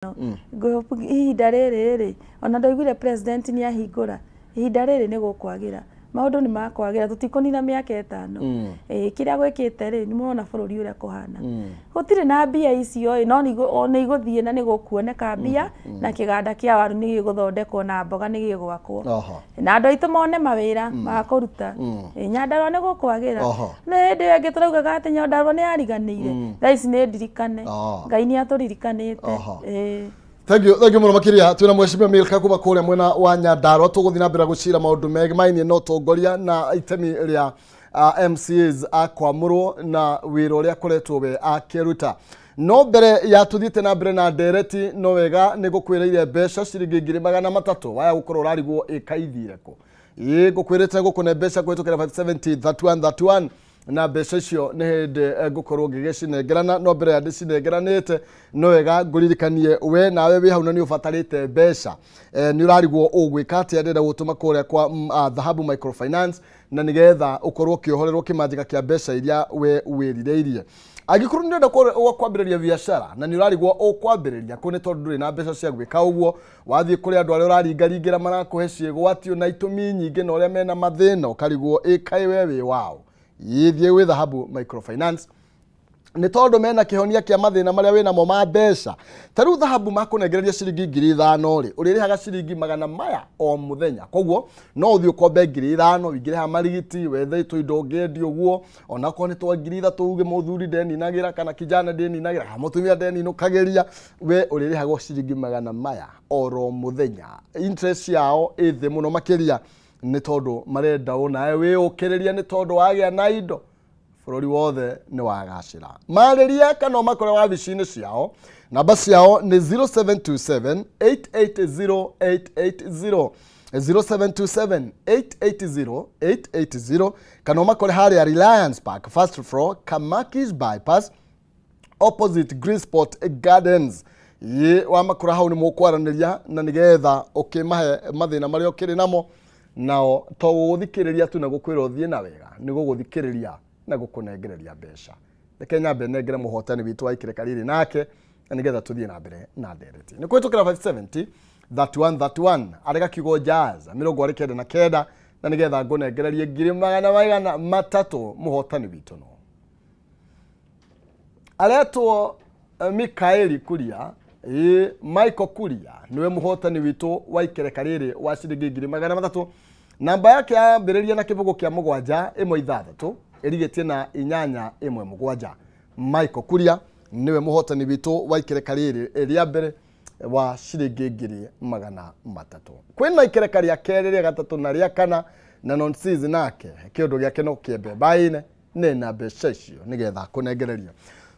Ngũhope ihinda rĩrĩ rĩ, ona ndaiguire president nĩ ahingũra, ihinda rĩrĩ nĩ gũkwagĩra, maũndũ nĩ makwagĩra, tũtikũnina mĩaka 5. Ĩĩ, kĩrĩa gwĩkĩte rĩ, nĩ mũrona bũrũri ũrĩa kũhana. Gũtirĩ na mbia icio ĩ, no nĩ igũthiĩ na nĩ gũkuoneka mbia, na kĩganda kĩa waru nĩ gĩgũthondekwo na mboga nĩ gĩgwakwo. Na andũ aitũ mone mawĩra ma kũruta. Ĩĩ, Nyandarũa nĩ gũkwagĩra. Nĩ hĩndĩ ĩyo ĩngĩ tũraugaga atĩ Nyandarũa nĩ yariganĩire. Thaa ici nĩ ndirikane. Ngai nĩ atũririkanĩte. Ĩĩ. Thank you, thank you mũno makĩria. Twĩna Mheshimiwa Milka kuma kũrĩa mwena wa Nyandarũa. Tũgũthiĩ na mbere gũcira maũndũ megiĩ na ũtongoria na itemi rĩa MCAs a kwamũrwo na wĩra ũrĩa akoretwo we akĩruta. No mbere ya tũthiĩte na mbere na ndereti, no wega nĩ ngũkwĩrĩire mbeca ciringi 300,000. Waya gũkorwo ũrarigwo ĩkaithire kũ? Ĩĩ, ngũkwĩrĩte ngũkũne mbeca kũhĩtũkĩra 570 31 31, na mbeca icio nĩ hĩndĩ ngũkorwo ngĩgĩcinengerana. No mbere ya ndĩcinengeranĩte, no wega ngũririkanie we nawe wĩ hau na nĩ ũbatarĩte mbeca, nĩ ũrarigwo ũgwĩka atĩa, ndĩrenda gũtũma kũrĩa kwa Dhahabu Microfinance, na nĩgetha ũkorwo ũkĩohorerwo kĩmanjĩka kĩa mbeca iria we wĩrirĩirie. Angĩkorwo nĩ ũrenda kwambĩrĩria biacara na nĩ ũrarigwo ũkwambĩrĩria kũ nĩ tondũ ndũrĩ na mbeca cia gwĩka ũguo, wathiĩ kũrĩ andũ arĩa ũraringaringĩra marakũhe ciĩgwatio na itũmi nyingĩ na ũrĩa mena mathĩna, ũkarigwo ĩkaĩ we wĩ wao, ĩthiĩ gwĩ Dhahabu Microfinance nĩ tondũ mena kĩhonia kĩa mathĩna marĩa wĩnamo ma mbeca. Ta rĩu Dhahabu makũnengereria ciringi 5,000 rĩ, ũrĩrĩhaga ciringi magana maya o mũthenya. Koguo no ũthiĩ ũkombe 5,000, ũingĩre ha marigiti, wethe tũindo ũngĩendia ũguo, onakorwo nĩ twa 3,000, uge mũthuri ndeninagĩra kana kijana ndeninagĩra kana mũtumia ndeninũkagĩria, we ũrĩrĩhagwo ciringi magana maya oro mũthenya. Interest yao ĩ thĩ mũno makĩria nĩ tondũ marenda onawe wĩyũkĩrĩrie, nĩ tondũ wagĩa na indo bũrũri wothe nĩ wagacĩra. Marĩria kana ũmakore wabici-inĩ ciao. Namba ciao nĩ 0727 880 880, 0727 880 880, kana ũmakore harĩa Reliance Park, first floor, Kamakis Bypass, opposite Green Spot Gardens. Ye wamakora hau nĩ mũkwaranĩria na nĩgetha ũkĩmahe mathĩna marĩa ũkĩrĩ namo, nao to gũgũthikĩrĩria tu na gũkwĩra ũthiĩ na wega, nĩ gũgũthikĩrĩria na gũkũnengereria mbeca. Reke nyambe nengere mũhotani witũ wa ikereka rĩrĩ nake na nĩgetha tũthiĩ na mbere na ndereti. Nĩ kũhĩtũkĩra 570 31 31, arĩ gakiugo jazz 99, na nĩgetha ngũnengererie ngiri magana maigana matatũ. Mũhotani witũ no aretwo Mikaeli Kuria. Ĩ, Michael Kuria niwe mũhotani witũ wa ikereka rĩrĩ wa ciringi 300,000. Namba yake yambĩrĩria na kĩbũgũ kĩa 7 1 6, ĩrigĩtie na 8 1 7. Michael Kuria niwe mũhotani witũ wa ikereka rĩrĩ rĩa mbere wa ciringi 300,000. Kwĩna ikereka rĩa kerĩ, rĩa gatatũ na rĩa kana, na nonsiz nake kĩũndũ gĩake no kĩembe mbaine nena mbeca icio nĩgetha kũnengereria.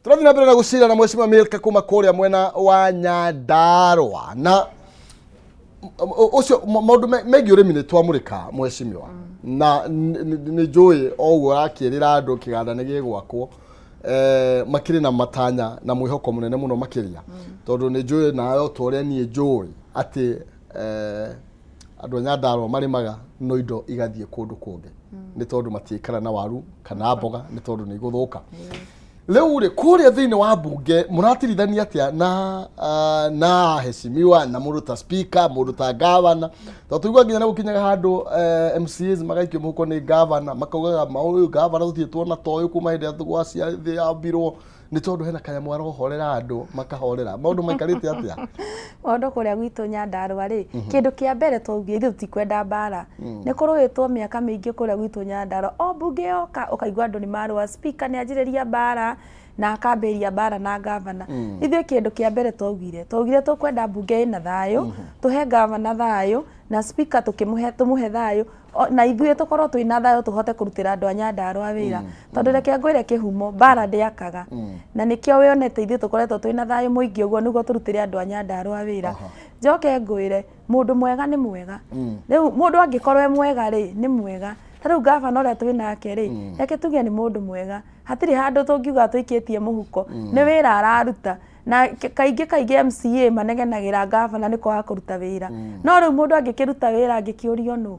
Tũrathiĩ na mbere na gũcira na Mheshimiwa Milka kuma kũrĩa mwena wa Nyandarũa, na ũcio maũndũ megiĩ ũrĩmi nĩ twamũrĩka, Mheshimiwa, na nĩ njũĩ o ũguo ũrakĩrĩra andũ kĩganda nĩ gĩgwakwo, makĩrĩ na matanya na mwĩhoko mũnene mũno makĩria, tondũ nĩ njũĩ nawe o ta ũrĩa niĩ njũĩ atĩ andũ a Nyandarũa marĩmaga no indo igathiĩ kũndũ kũngĩ nĩ tondũ matiikara na waru kana mboga nĩ tondũ nĩ igũthũka. Rĩu rĩ, kũrĩa thĩinĩ wa mbunge mũratirithania atĩa na aheshimiwa na mũndũ ta speaker, mũndũ ta gavana? Tondũ tũigua nginya nĩ gũkinyaga handũ MCAs magaikio mũhuko nĩ gavana, makaugaga ũyũ gavana tũtirĩ tuona ta ũyũ kuma hĩndĩ ĩrĩa gwacia thĩ yambirwo, nĩ tondũ hena kanyamũ arohorera andũ makahorera. Maũndũ maikarĩte atĩa? Maũndũ kũrĩa gwitũ Nyandarũa rĩ, kĩndũ kĩa mbere twaugire ithuĩ tũtikwenda mbara. Nĩ kũrũĩtwo mĩaka mĩingĩ kũrĩa gwitũ Nyandarũa. O mbunge yoka ũkaigua andũ nĩ marũa, speaker nĩ anjĩrĩria mbara na akambĩrĩria mbara na gavana. Ithuĩ kĩndũ kĩa mbere twaugire tũkwenda mbunge ĩna thayũ, tũhe gavana thayũ na speaker tũkĩmũhe, tũmũhe thayũ, na ithuĩ tũkorwo twĩna thayũ tũhote kũrutĩra andũ a Nyandarũa wĩra. Tondũ reke ngwĩre kĩhumo, mbara ndĩakaga. Na nĩkĩo wĩonete ithuĩ tũkoretwo twĩna thayũ mũingĩ ũguo nĩguo tũrutĩre andũ a Nyandarũa wĩra. Njoke ngwĩre, mũndũ mwega nĩ mwega. Rĩu mũndũ angĩkorwo e mwega rĩ, nĩ mwega. Ta rĩu gavana ũrĩa twĩ nake rĩ, reke tuge nĩ mũndũ mwega. Hatirĩ handũ tũngiuga tũikĩtie mũhuko. Nĩ wĩra araruta. Na kaingĩ kaingĩ MCA manegenagĩra gavana nĩ kwaga kũruta wĩra. No rĩu mũndũ angĩkĩruta wĩra angĩkĩũrio nũ?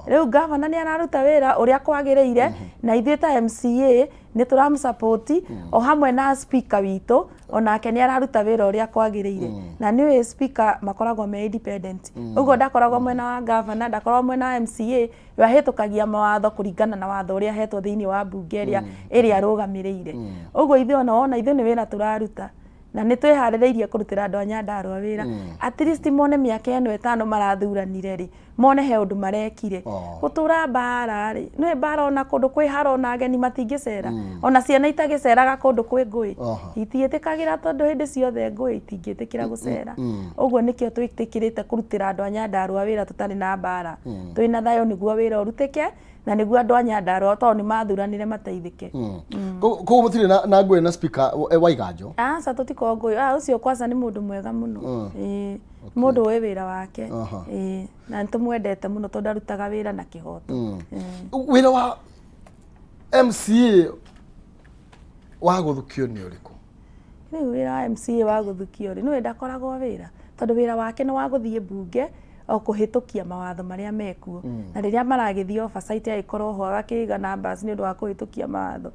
Rĩu gavana nĩ araruta wĩra ũrĩa kwagĩrĩire, na ithuĩ ta MCA nĩ tũramũsupport o hamwe na speaker witũ. Onake nĩ araruta wĩra ũrĩa kwagĩrĩire. Na nĩ speaker makoragwo me independent. Ũguo ndakoragwo mwena wa governor, ndakoragwo mwena wa MCA, we ahĩtũkagia mawatho kũringana na watho ũrĩa ahetwo thĩinĩ wa mbunge ĩrĩa arũgamĩrĩire. Ũguo ithuĩ ona wona ithuĩ nĩ wĩra tũraruta na nĩ twĩharĩrĩirie kũrutĩra andũ a Nyandarua wĩra. At least mone mĩaka ĩno 5 marathuranire rĩ, mone he ũndũ marekire. Gũtũra mbara rĩ, nĩ mbara ona kũndũ kwĩ haro ona ageni matingĩcera. Ona ciana itagĩceraga kũndũ kwĩ ngũĩ. Itiĩtĩkagĩra tondũ hĩndĩ ciothe ngũĩ itingĩtĩkĩra gũcera. Ũguo nĩkĩo twĩtĩkĩrĩte kũrutĩra andũ a Nyandarua wĩra tũtarĩ na mbara. Twĩna thayũ nĩguo wĩra ũrutĩke na nĩguo andũ a Nyandarua tondũ nĩ mathuranire mateithĩke. Koguo mũtirĩ na ngũĩ na speaker Waiganjo? Aca, tũtikoragwo ngũĩ. Ah, ũcio kwanza nĩ mũndũ mwega mũno. Ĩĩ, mũndũ ũĩ wĩra wake. Ĩĩ, na nĩ tũmwendete mũno tondũ arutaga wĩra na kĩhoto. Wĩra wa MCA wa gũthukio nĩ ũrĩkũ? Rĩu wĩra wa MCA wa gũthukio rĩ, nĩwe ndakoragwo wĩra tondũ wĩra wake nĩ wa gũthiĩ mbunge o kũhĩtũkia mawatho marĩa mekuo. Na rĩrĩa maragĩthiĩ oversight agĩkorwo ho agakĩiga numbers nĩ ũndũ wa kũhĩtũkia mawatho.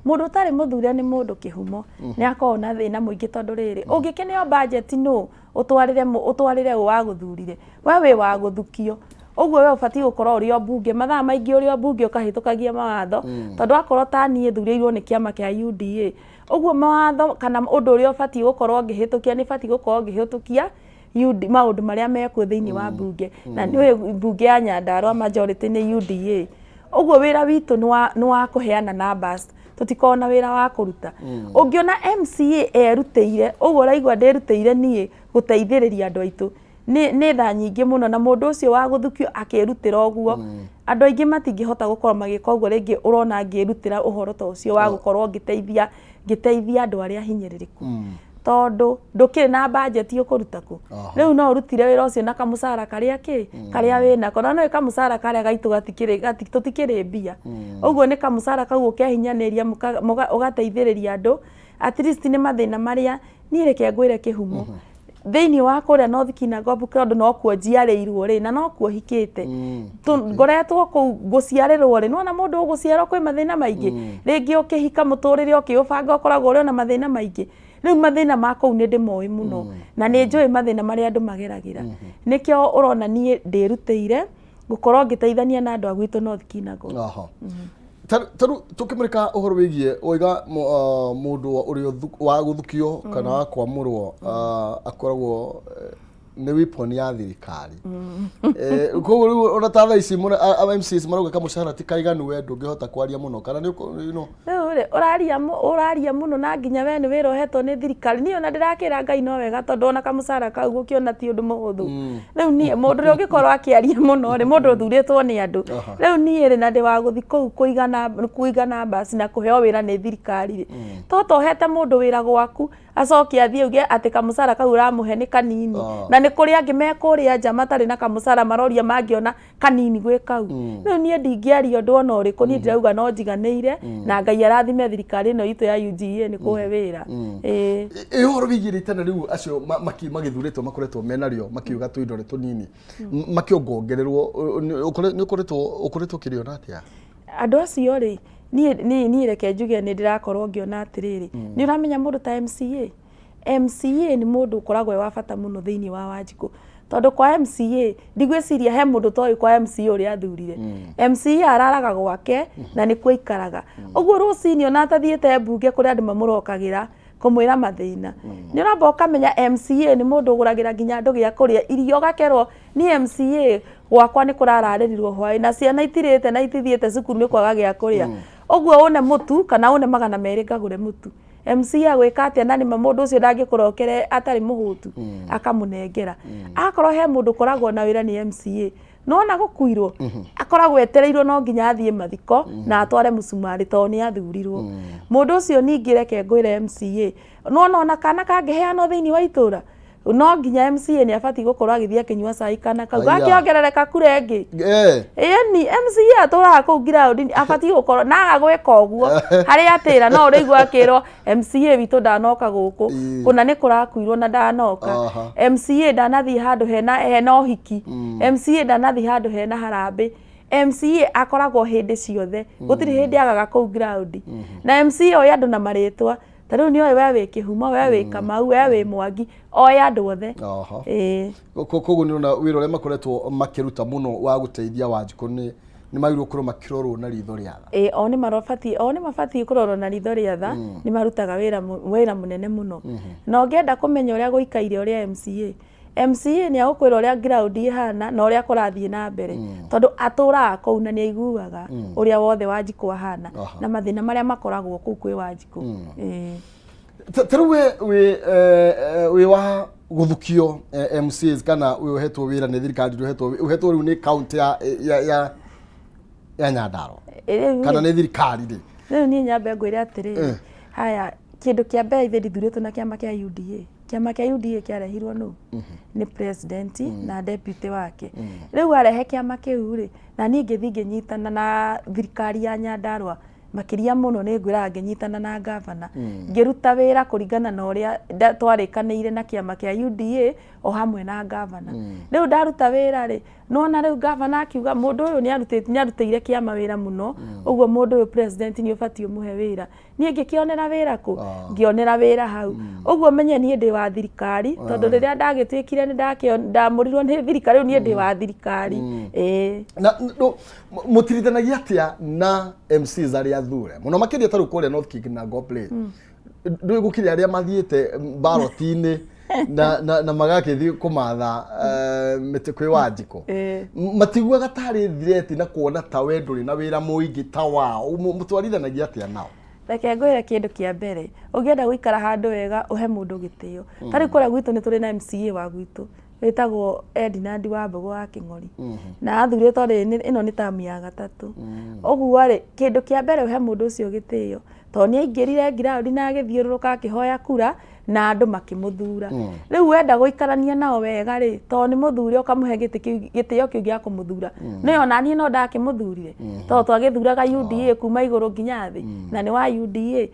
Mũndũ ũtarĩ mũthure nĩ mũndũ kĩhumo, nĩ akoragwo na thĩna mũingĩ tondũ rĩrĩ, ũngĩkĩneo budget nũ ũtwarĩre ũ wagũthurire, we wĩ wa gũthukio. Ũguo we ũbatiĩ gũkorwo ũrĩ o mbunge, mathaa maingĩ ũrĩ o mbunge ũkahĩtũkagia mawatho, tondũ akorwo ta niĩ thurĩirwo nĩ kĩama kĩa UDA, ũguo mawatho kana ũndũ ũrĩa ũbatiĩ gũkorwo ngĩhĩtũkia nĩ batiĩ gũkorwo ngĩhĩtũkia maũndũ marĩa mekuo thĩinĩ wa mbunge. Na nĩũĩ mbunge ya Nyandarua majority nĩ UDA. Ũguo wĩra witũ nĩ wa kũheana numbers, tũtikoragwo na wĩra wa kũruta. Ũngĩona MCA erutĩire, ũguo ũraigua ndĩrutĩire niĩ gũteithĩrĩria andũ aitũ, nĩ tha nyingĩ mũno na mũndũ ũcio wa gũthukio akĩrutĩra ũguo, andũ aingĩ matingĩhota gũkorwo magĩka ũguo rĩngĩ ũrona ngĩrutĩra ũhoro ta ũcio wa gũkorwo ngĩteithia andũ arĩa ahinyĩrĩrĩku. Tondũ ndũkĩrĩ na budget ũkũruta kũ. Rĩu no ũrutire wĩra ũcio na kamũcara karĩa kĩ, karĩa wĩnako. Na nĩũĩ kamũcara karĩa gaitũ gatikĩrĩ, tũtikĩrĩ mbia. Ũguo nĩ kamũcara kau ũkehinyanĩria ũgateithĩrĩria andũ, at least nĩ mathĩna marĩa, niĩ reke ngwĩre kĩhumo, thĩinĩ wa kũrĩa North Kinangop tondũ nokuo njiarĩirwo rĩ, na nokuo hikĩte. Ngoretwo kũu ngũciarĩrwo rĩ, nĩwona mũndũ ũgũciarwo kwĩ mathĩna maingĩ. Rĩngĩ ũkĩhika mũtũrĩre ũkĩũbanga ũkoragwo ũrĩ ona mathĩna maingĩ. Rĩu mathĩna ma kũu nĩ ndĩmoĩ mũno na nĩ njũĩ mathĩna marĩa andũ mageragĩra. Nĩkĩo ũrona niĩ ndĩrutĩire gũkorwo ngĩteithania na andũ a gwitũ North Kinangop. Tarĩu tũkĩmũrĩka ũhoro wĩgiĩ waiga mũndũ ũrĩa wa gũthukio kana wa kwamũrwo akoragwo nĩ weapon ya thirikari. Koguo rĩu ona ta thaa ici MCAs marauga kamũcara ti kaiganu, we ndũngĩhota kwaria mũno kana nĩ you know. Rĩu rĩ, ũraria mũno na nginya we nĩ wĩra ũhetwo nĩ thirikari. Niĩ ona ndĩrakĩra Ngai no wega tondũ ona kamũcara kau gũkĩona ti ũndũ mũhũthũ. Rĩu niĩ mũndũ ũrĩa ũngĩkorwo akĩaria mũno rĩ, mũndũ ũthurĩtwo nĩ andũ. Rĩu niĩ rĩ, na ndĩ wa gũthiĩ kũu kũiga numbers na kũheo wĩra nĩ thirikari rĩ, to tohete mũndũ wĩra gwaku acoke athiĩ auge atĩ kamũcara kau ũramũhe nĩ kanini. Na nĩ kũrĩ angĩ me kũrĩa nja matarĩ na kamũcara maroria mangĩona kanini gwĩ kau. Rĩu niĩ ndingĩaria ũndũ ona ũrĩkũ, niĩ ndĩrauga no njiganĩire na Ngai arathime thirikari ĩno itũ ya UGA nĩ kũhe wĩra. Ĩĩ. Ĩ ũhoro wĩgiĩ rĩtana rĩu acio magĩthurĩtwo makoretwo menarĩo makiuga tũindore tũnini makĩongongererwo, nĩ ũkoretwo ũkĩrĩona atĩa? Andũ acio rĩ, niĩ reke njuge nĩ ndĩrakorwo ngĩona atĩrĩrĩ, nĩ ũramenya mũndũ ta MCA? MCA nĩ mũndũ ũkoragwo e wa bata mũno thĩinĩ wa Wanjikũ. Tondũ kwa MCA, ndigwĩciria he mũndũ ũtoĩ kwa MCA ũrĩa athurire. MCA araraga gwake na nĩkuo aikaraga. Ũguo rũcinĩ ona atathiĩte mbunge kũrĩ andũ mamũrokagĩra kũmwĩra mathĩna. Nĩ ũramba ũkamenya MCA nĩ mũndũ ũgũragĩra nginya andũ gĩa kũrĩa, irio ũgakerwo niĩ MCA gwakwa nĩ kũrararĩrirwo hwaĩ na ciana itirĩte na itithiĩte cukuru nĩ kwaga gĩa kũrĩa. Ũguo une mũtu kana une 200 ngagũre mũtu. MCA agwĩka atĩa na nĩma mũndũ ũcio ndangĩkũrokere atarĩ mũhũtu, akamũnengera. Akorwo he mũndũ ũkoragwo na wĩra nĩ MCA. Nĩwona gũkuirwo, akoragwo etereirwo no nginya athiĩ mathiko na atware mũcumarĩ tondũ nĩ athurirwo. Mũndũ ũcio ningĩ reke ngwĩre MCA, nĩwona ona kana kangĩheanwo thĩinĩ wa itũra, no nginya MCA nĩ abatiĩ gũkorwo agĩthiĩ akĩnyua cai kana kau. Gakĩongerereka kura ĩngĩ. Ĩni MCA atũraga kũu ground abatiĩ gũkorwo na aga gwĩka ũguo harĩa atĩra no ũrĩigua akĩrwo MCA witũ ndanoka gũkũ, kũna nĩ kũrakuirwo na ndanoka. MCA ndanathiĩ handũ hena ũhiki. MCA ndanathiĩ handũ hena harambĩ. MCA akoragwo hĩndĩ ciothe, gũtirĩ hĩndĩ agaga kũu ground. Na MCA oĩ andũ na marĩtwa. Ta rĩu nĩoĩ we wĩ Kĩhumo, we wĩ Kamau, we wĩ Mwangi, oĩ andũ othe. Ĩĩ. Koguo nĩ ũrona wĩra ũrĩa makoretwo makĩruta mũno wa gũteithia Wanjikũ nĩ magĩrĩirwo gũkorwo makĩrorwo na ritho rĩa tha. Ĩĩ, o nĩ marobatiĩ, o nĩ mabatiĩ kũrorwo na ritho rĩa tha, nĩ marutaga wĩra wĩra mũnene mũno. Na ũngĩenda kũmenya ũrĩa gũikaire ũrĩa MCA, MCA nĩ agũkwĩra ũrĩa ground ĩhana na ũrĩa kũrathiĩ na mbere, tondũ atũraga kũu na nĩ aiguaga ũrĩa wothe Wanjikũ ahana na mathĩna marĩa makoragwo kũu kwĩ Wanjikũ. Ĩĩ. Ta rĩu we wĩ wĩ wa gũthukio MCAs kana wĩ ũhetwo wĩra nĩ thirikari, ndũhetwo, ũhetwo rĩu nĩ kaunti ya Nyandarua Rĩu kana nĩ thirikari rĩ? Rĩu niĩ nyambe ngwĩre atĩrĩrĩ, haya, kĩndũ kĩa mbere ithuĩ ndithurĩtwo na kĩama kĩa UDA. Kĩama kĩa UDA kĩarehirwo nũ? Nĩ president na deputy wake. Rĩu arehe kĩama kĩu rĩ, na niĩ ngĩthiĩ ngĩnyitana na thirikari ya Nyandarua, makĩria mũno nĩ ngwĩraga ngĩnyitana na ngavana, ngĩruta wĩra kũringana na ũrĩa twarĩkanĩire na kĩama kĩa UDA o hamwe na ngavana. Rĩu ndaruta wĩra rĩ, nona rĩu ngavana akiuga mũndũ ũyũ nĩ arutĩire kĩama wĩra mũno, ũguo mũndũ ũyũ president nĩ ũbatiĩ ũmũhe wĩra. Niĩ ngĩkĩonera wĩra kũ? Ngĩonera wĩra hau. Ũguo menye niĩ ndĩ wa thirikari, tondũ rĩrĩa ndagĩtuĩkire nĩ ndamũrirwo nĩ thirikari, rĩu niĩ ndĩ wa thirikari. Ĩĩ. Na mũtirithanagia atĩa na MCs arĩa athure mũno makĩria ta rĩu kũrĩa North Kinangop rĩ, ndũĩ gũkĩrĩ arĩa mathiĩte baroti-inĩ na magakĩthiĩ kũmatha mĩtĩ kwĩ Wanjikũ, matiguaga tarĩ threat na kuona ta we ndũrĩ na wĩra mũingĩ ta wao? Mũtwarithanagia atĩa nao? Reke ngwĩre kĩndũ kĩa mbere, ũngĩenda gũikara handũ wega, ũhe mũndũ gĩtĩo. Ta rĩu kũrĩa gwitũ nĩ tũrĩ na MCA wa gwitũ wĩtagwo Edinard wa Mbogo wa Kĩng'ori, na athurĩtwo rĩ, ĩno nĩ tamu ya gatatũ. Ũguo rĩ, kĩndũ kĩa mbere ũhe mũndũ ũcio gĩtĩo, tondũ nĩ aingĩrire ground na agĩthiũrũrũka akĩhoya kura na andũ makĩmũthura. Rĩu wenda gũikarania nao wega rĩ, tondũ nĩ mũthure, ũkamũhe gĩtĩ kĩu, gĩtĩo kĩu gĩa kũmũthura. Nĩ ona niĩ no ndakĩmũthurire, tondũ twagĩthuraga UDA kuma igũrũ nginya thĩ, na nĩ wa UDA.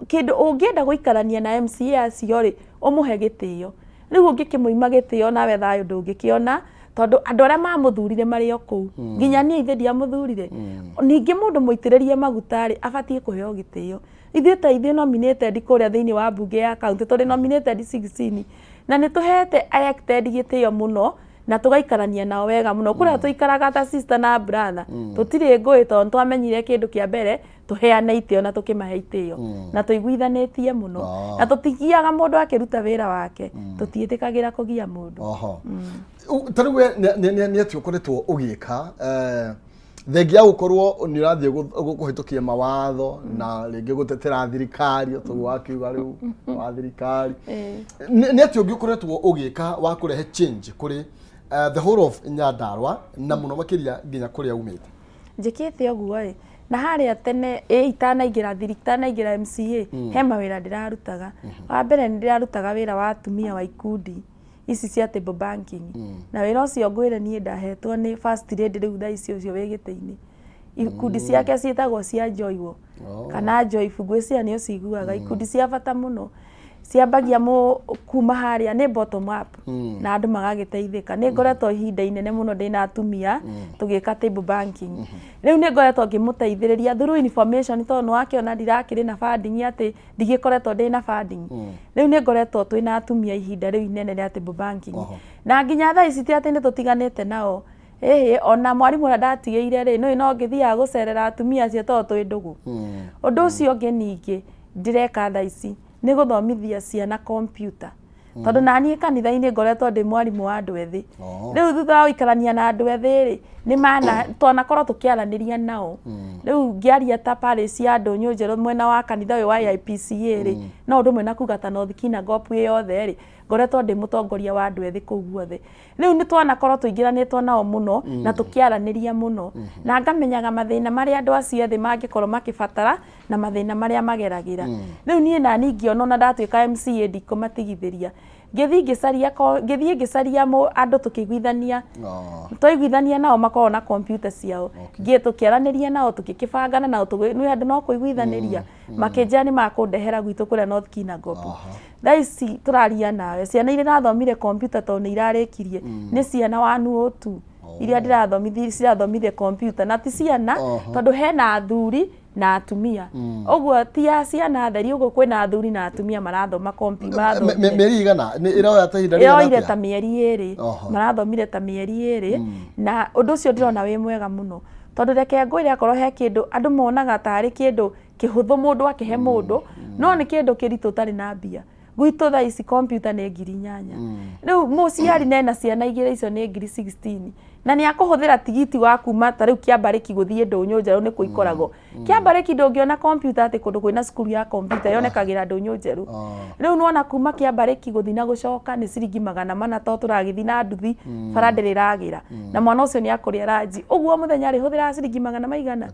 Kĩndũ ũngĩenda gũikarania na MCA acio rĩ, ũmũhe gĩtĩo. Rĩu ũngĩkĩmũima gĩtĩo, nawe thayũ ndũngĩkĩona, tondũ andũ arĩa mamũthurire marĩ o kũu. Nginya niĩ ithe ndiamũthurire. Ningĩ mũndũ mũitĩrĩrie maguta rĩ, abatiĩ kũheo gĩtĩo. Ithuĩ ta ithuĩ nominated kũrĩa thĩinĩ wa mbunge ya county tũrĩ nominated 16, na nĩ tũhete elected gĩtĩo mũno na tũgaikarania nao wega mũno. Kũrĩa tũikaraga ta sister na brother, tũtirĩ ngũĩ, tondũ nĩ twamenyire kĩndũ kĩa mbere tũheane itĩo na tũkĩmahe itĩo na tũiguithanĩtie mũno, na tũtigiaga mũndũ akĩruta wĩra wake, tũtiĩtĩkagĩra kũgia mũndũ. Ta rĩu we nĩ atĩ ũkoretwo ũgĩka thengia ya gũkorwo nĩ ũrathiĩ kũhĩtũkia mawatho na rĩngĩ gũtetera thirikari, o toguo wakiuga rĩu wa thirikari, nĩ atĩ ũngĩ ũkoretwo ũgĩka wa kũrehe change kũrĩ the whole of Nyandarua na mũno makĩria nginya kũrĩa umĩte? Njĩkĩte ũguo ĩ, na harĩa tene ĩ itanaingĩra thiri, itanaingĩra MCA, he mawĩra ndĩrarutaga. Wa mbere nĩ ndĩrarutaga wĩra wa atumia wa ikundi ici cia table banking, na wĩra ũcio ngwĩre niĩ ndahetwo nĩ first lady rĩu thaa ici ũcio wĩ gĩtĩ-inĩ. Ikundi ciake ciĩtagwo cia Joywo kana Joyful, ngwĩciria nĩ ũciguaga, ikundi cia bata mũno, ciambagia kuma harĩa nĩ bottom up na andũ magagĩteithĩka. Nĩ ngoretwo ihinda inene mũno ndĩna atumia tũgĩka table banking. Rĩu nĩ ngoretwo ngĩmũteithĩrĩria through information, tondũ nĩ wakĩona ndirakĩrĩ na funding, atĩ ndigĩkoretwo ndĩna funding. Rĩu nĩ ngoretwo twĩna atumia ihinda rĩu inene rĩa table banking, na nginya thaa ici ti atĩ nĩ tũtiganĩte nao. Ĩhĩ, ona mwarimũ ũrĩa ndatigĩire rĩ, nĩ no ngĩthiaga gũcerera atumia acio tondũ twĩ ndũgũ. Ũndũ ũcio ũngĩ ningĩ ndĩreka thaa ici nĩ gũthomithia ciana kompiuta, tondũ naniĩ kanitha-inĩ ngoretwo ndĩ mwarimũ wa andũ ethĩ. Rĩu thutha wa gũikarania na andũ ethĩ rĩ, nĩ mana twanakorwo tũkĩaranĩria nao. Rĩu ngĩaria ta parish ya Ndũnyũ Njerũ mwena wa kanitha ũyũ wa AIPCA rĩ, no ũndũ ũmwe na kuga ta North Kinangop ĩ yothe rĩ, ngoretwo ndĩ mũtongoria wa andũ ethĩ kũu guothe. Rĩu nĩ twanakorwo tũingĩranĩtwo nao mũno na tũkĩaranĩria mũno, na ngamenyaga mathĩna marĩa andũ acio ethĩ mangĩkorwo makĩbatara na mathĩna marĩa mageragĩra. Rĩu niĩ nani ngĩona ona ndatuĩka MCA ndikũmatigithĩria, ngĩthiĩ ngĩcaria ngĩthiĩ ngĩcaria andũ tũkĩiguithania, twaiguithania nao makoragwo na kompiuta ciao, ngĩ tũkĩaranĩria nao, tũgĩkĩbangana nao, nĩ andũ no kũiguithanĩria, makĩnjĩra nĩ makũndehera gwitũ kũrĩa North Kinangop. Thaa ici tũraria nawe, ciana iria irathomire kompiuta tondũ nĩ irarĩkirie, nĩ ciana 102 iria ndĩrathomithia, cirathomithia kompiuta, na ti ciana, tondũ hena athuri Na atumia ũguo, ti ya ciana theri ũguo, kwĩna athuri na atumia marathoma marathomire. Mĩeri igana nĩ ĩroya ta ihinda rĩigana Ĩroire atĩa? Ta mĩeri 2. Marathomire ta mĩeri 2, na ũndũ ũcio ndĩrona wĩ mwega mũno, tondũ reke ngwĩre, akorwo he kĩndũ andũ monaga tarĩ kĩndũ kĩhũthũ mũndũ akĩhe mũndũ, no nĩ kĩndũ kĩritũ ũtarĩ na mbia. Gwitũ thaa ici kompiuta nĩ 8,000. Rĩu mũciari nena ciana igĩrĩ, icio nĩ ngiri 16, na nĩ akũhũthĩra tigiti wa kuma ta rĩu Kĩambarĩki gũthiĩ Ndũnyũ Njerũ. Nĩ kũ ikoragwo Kĩambarĩki? Ndũngĩona kompiuta atĩ kũndũ kwĩna cukuru ya kompiuta, yonekagĩra Ndũnyũ Njerũ. Rĩu nĩwona kuma Kĩambarĩki gũthiĩ na gũcoka nĩ ciringi 400, to tũragĩthiĩ na nduthi, bara ndĩrĩ ĩragĩra, na mwana ũcio nĩ akũrĩa ranji ũguo mũthenya arĩhũthĩraga ciringi magana maigana. 5.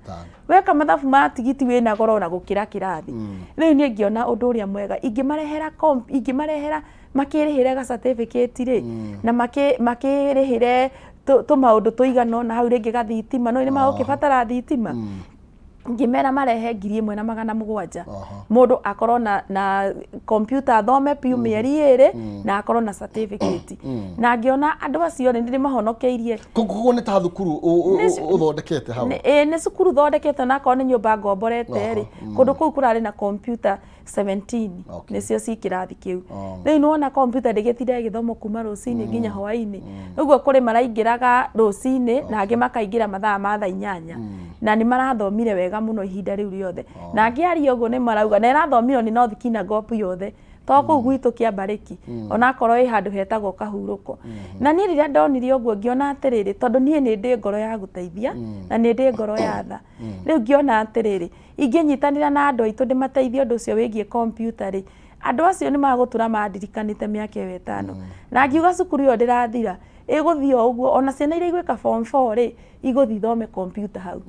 Weka mathabu ma tigiti wĩna goro ona gũkĩra kĩrathi. Rĩu niĩ ngĩona ũndũ ũrĩa mwega ingĩmarehera ingĩmarehera makĩrĩhĩre ga certificate rĩ, na makĩrĩhĩre tũmaũndũ tũigana ũna hau, rĩngĩ gathitima, no nĩ magũkĩbatara thitima. Ngĩmera marehe 1,700, mũndũ akorwo na kompiuta, athome piũ mĩeri 2 na akorwo na certificate. Na ngĩona andũ acio nĩ ndĩmahonokeirie. Koguo nĩ ta thukuru ũthondekete hau? Ĩĩ, nĩ cukuru thondekete, na akorwo nĩ nyũmba ngomborete rĩ, kũndũ kũu kũrarĩ na kompiuta 17. Nĩcio ci kĩrathi kĩu. Rĩu nĩwona kompiuta ndĩgĩtinda ĩgĩthomwo kuma rũcinĩ nginya hwainĩ ũguo. Kũrĩ maraingĩraga rũcinĩ na angĩ makaingĩra mathaa ma thaa 8, na nĩ marathomire wega mũno ihinda rĩu rĩothe. Na ngĩaria ũguo nĩ marauga na ĩrathomirwo nĩ North Kinangop yothe, to kũu gwitũ Kĩambarĩki, onakorwo ĩ handũ hetagwo Kahurũko. Na niĩ rĩrĩa ndonire ũguo, ngĩona atĩrĩrĩ, tondũ niĩ nĩ ndĩ ngoro ya gũteithia na nĩ ndĩ ngoro ya tha, rĩu ngĩona atĩrĩrĩ, ingĩnyitanĩra na andũ aitũ ndĩmateithie ũndũ ũcio wĩgiĩ kompiuta rĩ, andũ acio nĩ magũtũra mandirikanĩte mĩaka ĩyo 5. Na ngiuga cukuru ĩyo ndĩrathira, ĩgũthiĩ o ũguo, ona ciana iria igwĩka form 4 rĩ, igũthiĩ ithome kompiuta hau.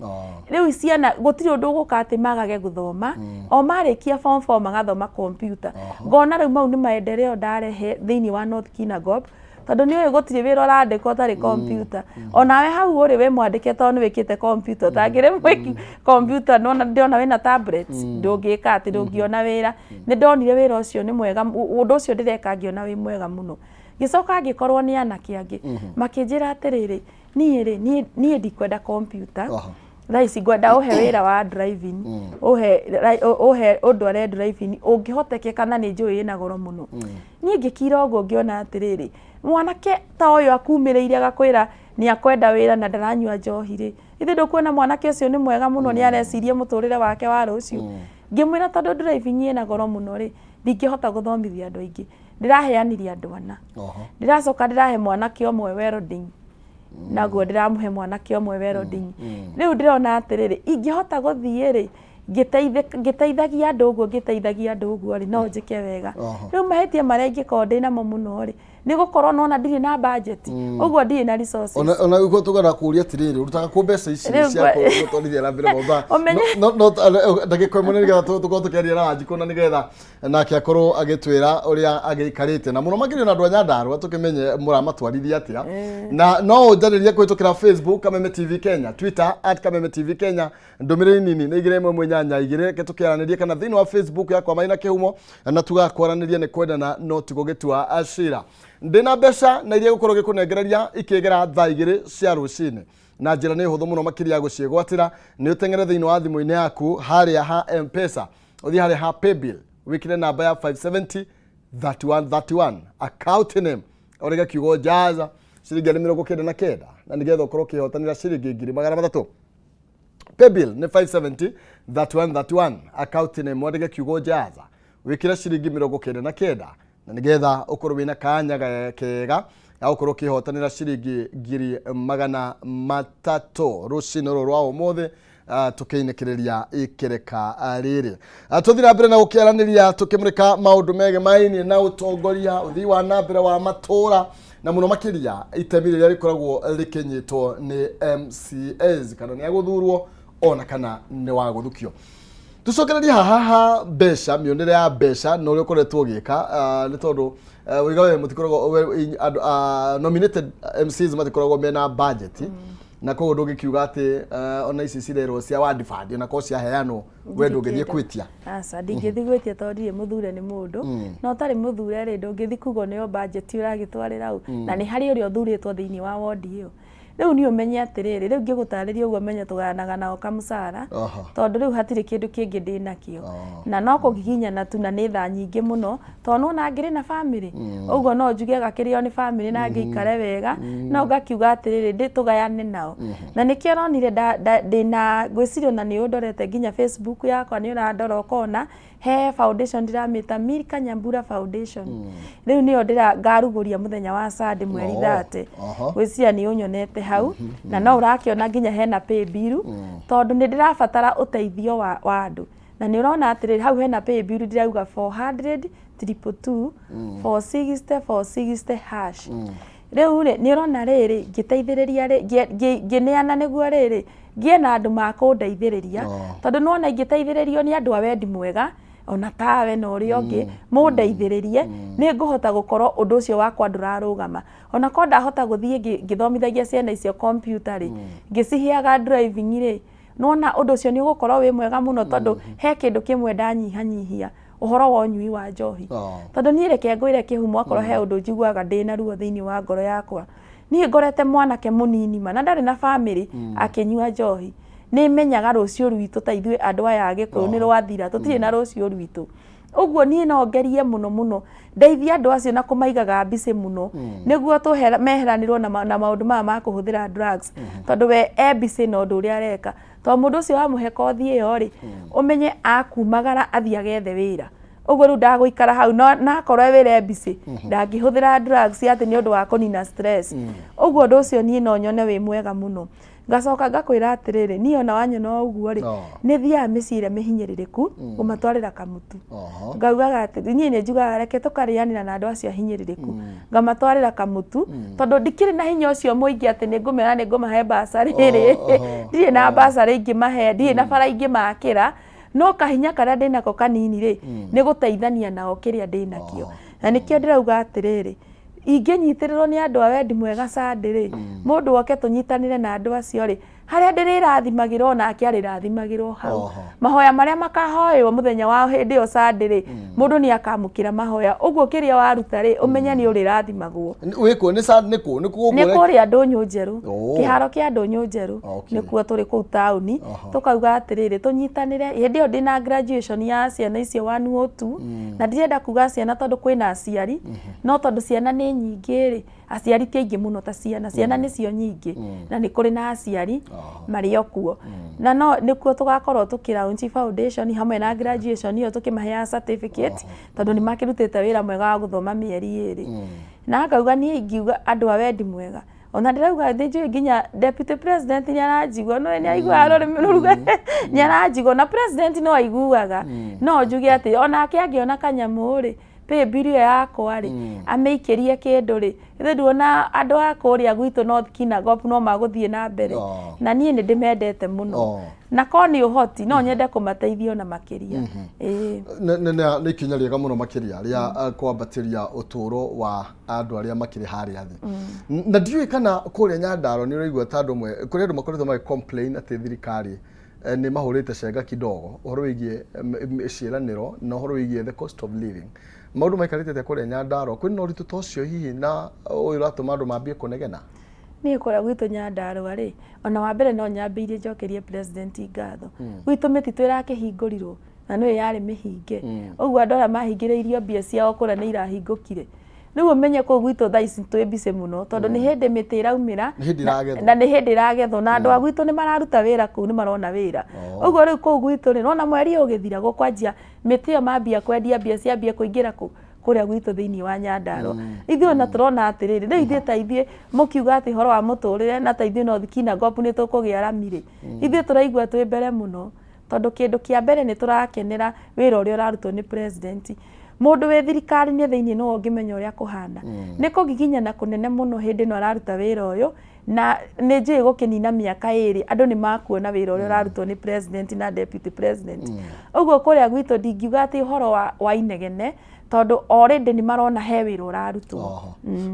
Rĩu ciana gũtirĩ ũndũ ũgũka atĩ magage gũthoma, o marĩkia form 4 magathoma kompiuta. Ngona rĩu mau nĩ maendeleo ndarehe thĩinĩ wa North Kinangop, tondũ nĩ ũĩ gũtirĩ wĩra ũrandĩkwo ũtarĩ kompiuta. Onawe hau ũrĩ wĩ mwandĩke tondũ nĩ wĩkĩte kompiuta, ũtangĩrĩ mwĩki kompiuta, nona ndĩrona wĩna tablet, ndũngĩka atĩ ndũngĩona wĩra. Nĩ ndonire wĩra ũcio nĩ mwega, ũndũ ũcio ndĩreka ngĩona wĩ mwega mũno. Ngĩcoka ngĩkorwo nĩ anake angĩ makĩnjĩra atĩrĩrĩ, niĩ rĩ, niĩ ndikwenda kompiuta thaa ici, ngwenda ũhe wĩra wa driving, ũhe ũndware driving ũngĩhotekeka, na nĩ njũĩ ĩna goro mũno. Niĩ ngĩkira ũguo, ngĩona atĩrĩrĩ, mwanake ta ũyũ akumĩrĩire agakwĩra nĩ akwenda wĩra na ndaranyua njohi rĩ, ithe ndũkuona mwanake ũcio nĩ mwega mũno, nĩ areciria mũtũrĩre wake wa rũciũ. Ngĩmwĩra tondũ driving ĩna goro mũno rĩ, ndingĩhota gũthomithia andũ aingĩ, ndĩraheanire andũ ana. Ndĩracoka ndĩrahe mwanake ũmwe welding, naguo ndĩramũhe mwanake ũmwe welding. Rĩu ndĩrona atĩrĩrĩ, ingĩhota gũthiĩ rĩ ngĩteithagia andũ ũguo, ngĩteithagia andũ ũguo rĩ, no njĩke wega. Rĩu mahĩtia marĩa ingĩkorwo ndĩ namo mũno rĩ, nĩ gũkorwo nona ndirĩ na budget ũguo, ndirĩ na resources. Ona guo tũgana kũria atĩrĩrĩ, ũrutaga kũ mbeca ici Rĩu cia gũtwarithia na mbere maũndũ? No ndagĩka ĩmwe nĩgetha tũkorwo tũkĩaria na Wanjikũ, na nĩgetha nake akorwo agĩtwĩra ũrĩa agĩikarĩte, na mũno makĩria na andũ a Nyandarũa tũkĩmenye mũramatwarithia atĩa. Na no ũnjarĩrie kũhĩtũkĩra Facebook Kameme TV Kenya, Twitter @KamemeTV Kenya. Ndũmĩrĩri nini nĩ 21882, reke tũkĩaranĩrie, kana thĩinĩ wa Facebook yakwa Maina Kĩhumo, na tugakwaranĩria. Nĩ kwendana no ti gũgĩtua cira. Ndĩna mbeca na iria gũkorwo gĩkũnengereria ikĩgera thaa 2 cia rũcinĩ, na njĩra nĩ hũthũ mũno makĩria ya gũciĩgwatĩra. Nĩ ũteng'ere thĩinĩ wa thimũ-inĩ yaku harĩa ha M-Pesa, ũthiĩ harĩa ha paybill, wĩkĩre namba ya 570 3131, account name ũrĩge kiugo jaza, ciringi 99, na nĩgetha ũkorwo ũkĩhotanĩra ciringi 300,000. Paybill nĩ 570 3131, account name wandĩke kiugo jaza, wĩkĩre ciringi 99, na nĩgetha ũkorwo wĩna kanya kega ga gũkorwo ũkĩhotanĩra ciringi 300,000 rũcinĩ rũrũ rwa ũmũthĩ. Tũkĩinĩkĩrĩria ikĩrĩka rĩrĩ, tũthiĩ na mbere na gũkĩaranĩria tũkĩmũrĩka maũndũ megemainie na ũtongoria, ũthii wa na mbere wa matũra, na mũno makĩria itemi rĩrĩa rĩkoragwo rĩkĩnyitwo nĩ MCAs, kana nĩ agũthurwo ona kana nĩ wa gũthukio. Tucokererie haha ha mbeca, mĩonere ya mbeca na ũrĩa ũkoretwo ũgĩka, nĩ tondũ ũiga we mũtikoragwo andũ nominated MCs matikoragwo mena budget, na koguo ndũngĩkiuga atĩ ona ici cirerwo cia ward fund, ona korwo ciaheanwo we ndũngĩthiĩ gwĩtia. Aca, ndingĩthiĩ gwĩtia tondũ ndirĩ mũthure nĩ mũndũ. Na ũtarĩ mũthure rĩ, ndũngĩthiĩ kuga nĩyo budget ũragĩtwarĩra ũ, na nĩ harĩ ũrĩa ũthurĩtwo thĩinĩ wa wodi ĩyo. Rĩu niĩ ũmenye atĩrĩrĩ, rĩu ngĩgũtarĩria ũguo menye tũgayanaga nao kamũcara, tondũ rĩu hatirĩ kĩndũ kĩngĩ ndĩnakĩo. Na no kũgiginyana tu na nĩ thaa nyingĩ mũno, tondũ nĩwona ngĩrĩ na bamĩrĩ, ũguo no njuge gakĩrĩo nĩ bamĩrĩ na ngĩikare wega, no ngakiuga atĩrĩrĩ, ndĩ tũgayane nao. Na nĩkĩo ũronire ndĩna, ngwĩciria ona nĩ ũndorete nginya Facebook yakwa nĩ ũrandora ũkona, he foundation ndiramĩta Milka Nyambura Foundation. Rĩu nĩyo ndĩra ngarugũria mũthenya wa Sunday mweri 30. Ngwĩciria nĩ ũnyonete hau, na no ũrakĩona nginya hena paybill, tondũ nĩ ndĩrabatara ũteithio wa andũ. Na nĩ ũrona atĩrĩrĩ, hau hena paybill ndĩrauga 400 222 460 460 hash. Rĩu rĩ, nĩ ũrona rĩrĩ, ngĩteithĩrĩria rĩ, ngĩneana nĩguo rĩrĩ, ngĩe na andũ makũndeithĩrĩria, tondũ nĩwona ingĩteithĩrĩrio nĩ andũ a wendi mwega, ona tawe na ũrĩa ũngĩ, mũndeithĩrĩrie, nĩ ngũhota gũkorwo ũndũ ũcio wakwa ndũrarũgama. Ona korwo ndahota gũthiĩ ngĩthomithagia ciana icio kompiuta rĩ, ngĩciheaga driving rĩ, nĩwona ũndũ ũcio nĩ ũgũkorwo wĩ mwega mũno tondũ he kĩndũ kĩmwe ndanyihanyihia, ũhoro wa ũnyui wa njohi. Tondũ niĩ reke ngwĩre kĩhumo akorwo he ũndũ njiguaga ndĩna ruo thĩinĩ wa ngoro yakwa, niĩ ngorete mwanake mũnini ma na ndarĩ na bamĩrĩ akĩnyua njohi, nĩ menyaga rũciũ rwitũ ta ithuĩ andũ aya a Gĩkũyũ nĩ rwathira, tũtirĩ na rũciũ rwitũ. Ũguo niĩ no ngerie mũno mũno ndeithie andũ acio na kũmaigaga busy mũno, nĩguo meheranĩrwo na maũndũ maya ma kũhũthĩra drugs, tondũ we e busy na ũndũ ũrĩa areka. Tondũ mũndũ ũcio wamũhe kothi ĩyo rĩ, ũmenye akumagara athiĩ agethe wĩra. Ũguo rĩu ndagũikara hau na akorwo e wĩra e busy, ndangĩhũthĩra drugs atĩ nĩ ũndũ wa kũnina stress. Ũguo ũndũ ũcio niĩ no nyone wĩ mwega mũno. Ngacoka ngakwĩra atĩrĩrĩ, niĩ ona wanyona ũguo rĩ, nĩ thiaga mĩciĩ ĩrĩa mĩhinyĩrĩrĩku kũmatwarĩra kamũtu. Ngaugaga atĩ, niĩ nĩ njugaga reke tũkarĩanĩra na andũ acio ahinyĩrĩrĩku. Ngamatwarĩra kamũtu, tondũ ndikĩrĩ na hinya ũcio mũingĩ atĩ nĩ ngũmera nĩ ngũmahe bursary rĩ, ndirĩ na bursary ingĩmahe, ndirĩ na bara ingĩmakĩra, no kahinya karĩa ndĩnako kanini rĩ, nĩ gũteithania nao kĩrĩa ndĩnakĩo. Na nĩkĩo ndĩrauga atĩrĩrĩ, ingĩnyitĩrĩrwo nĩ andũ a wendi mwega Sunday rĩ, mũndũ oke tũnyitanĩre na andũ acio rĩ, harĩa ndĩrĩrathimagĩrwo onake arĩrathimagĩrwo hau. Mahoya marĩa makahoywo mũthenya wa hĩndĩ ĩyo Sunday rĩ, mũndũ nĩ akamũkĩra mahoya. Ũguo kĩrĩa waruta rĩ, ũmenye nĩ ũrĩrathimagwo. Wĩkũ nĩ nĩ kũ? Nĩ kũ Nĩ kũrĩa Ndũnyũ Njerũ, kĩharo kĩa Ndũnyũ Njerũ, nĩkuo tũrĩ kũu taũni, tũkauga atĩrĩrĩ, tũnyitanĩre, hĩndĩ ĩyo ndĩna graduation ya ciana icio 102, na ndirenda kuga ciana tondũ kwĩna aciari, no tondũ ciana nĩ nyingĩ rĩ, aciari ti aingĩ mũno ta ciana, ciana nĩcio nyingĩ, na nĩ kũrĩ na aciari marĩ o kuo. Na no nĩkuo tũgakorwo tũkĩ launch foundation hamwe na graduation ĩyo tũkĩmaheaga certificate, tondũ nĩ makĩrutĩte wĩra mwega wa gũthoma mĩeri 2. Na ngauga niĩ ingiuga andũ a wendi mwega, ona ndĩrauga nĩ njũĩ nginya deputy president nĩ aranjigua, no nĩ aiguaga rũrĩmĩ rũruga, nĩ aranjigua, na president no aiguaga. No njuge atĩ onake angĩona kanyamũ rĩ, paybill ĩyo yakwa rĩ, amĩikĩrie kĩndũ rĩ, ithe nduona andũ a kũrĩa gwitũ North Kinangop no magũthiĩ na mbere. Na niĩ nĩ ndĩmendete mũno. Na korwo nĩ ũhoti, no nyende kũmateithia ona makĩria. Ĩĩ. Nĩ ikinya rĩega mũno makĩria rĩa kwambatĩria ũtũũro wa andũ arĩa makĩrĩ harĩa thĩ. Na ndiũĩ kana kũrĩa Nyandarua nĩ ũraigua ta andũ amwe, kũrĩ andũ makoretwo magĩ complain atĩ thirikari nĩ mahũrĩte cenga kidogo ũhoro wĩgiĩ ciĩranĩro na ũhoro wĩgiĩ the cost of living. Maũndũ maikarĩte atĩa kũrĩa Nyandarua? Kwĩna ũritũ ta ũcio hihi na ũyũ ũratũma andũ mambie kũnegena? Niĩ kũrĩa gwitũ Nyandarua rĩ, ona wa mbere no nyambĩirie njokerie president ngatho. Gwitũ mĩtitũ ĩrakĩhingũrirwo na nĩyo yarĩ mĩhinge. Ũguo andũ arĩa mahingĩrĩirio mbia ciao kũrĩa nĩ irahingũkire. Rĩu ũmenye kũu gwitũ thaa ici twĩ busy mũno tondũ nĩ hĩndĩ mĩtĩ ĩraumĩra Nĩ hĩndĩ ĩragethwo. na nĩ hĩndĩ ĩragethwo na andũ a gwitũ nĩ mararuta wĩra kũu nĩ marona wĩra. Ũguo rĩu kũu gwitũ rĩ, nĩwona mweri ũyũ ũgĩthira gũkwanjia mĩtĩ ĩyo mambia kwendia mbia ciambia kũingĩra kũ kũrĩa gwitũ thĩinĩ wa Nyandarua. Ithuĩ ona tũrona atĩrĩrĩ, rĩu ithuĩ ta ithuĩ mũkiuga atĩ ũhoro wa mũtũrĩre na ta ithuĩ North Kinangop nĩ tũkũgĩa rami rĩ, ithuĩ tũraigua twĩ mbere mũno tondũ kĩndũ kĩa mbere nĩ tũrakenera wĩra ũrĩa ũrarutwo nĩ president. Mũndũ wĩ thirikari-inĩ thĩinĩ nĩwe ũngĩmenya ũrĩa kũhana. Nĩ kũgiginyana kũnene mũno hĩndĩ ĩno araruta wĩra ũyũ, na nĩ njũĩ gũkĩnina mĩaka 2 andũ nĩ makuona wĩra ũrĩa ũrarutwo nĩ president na deputy president. Ũguo kũrĩa gwitũ ndingiuga atĩ ũhoro wa inegene tondũ already nĩ marona he wĩra ũrarutwo.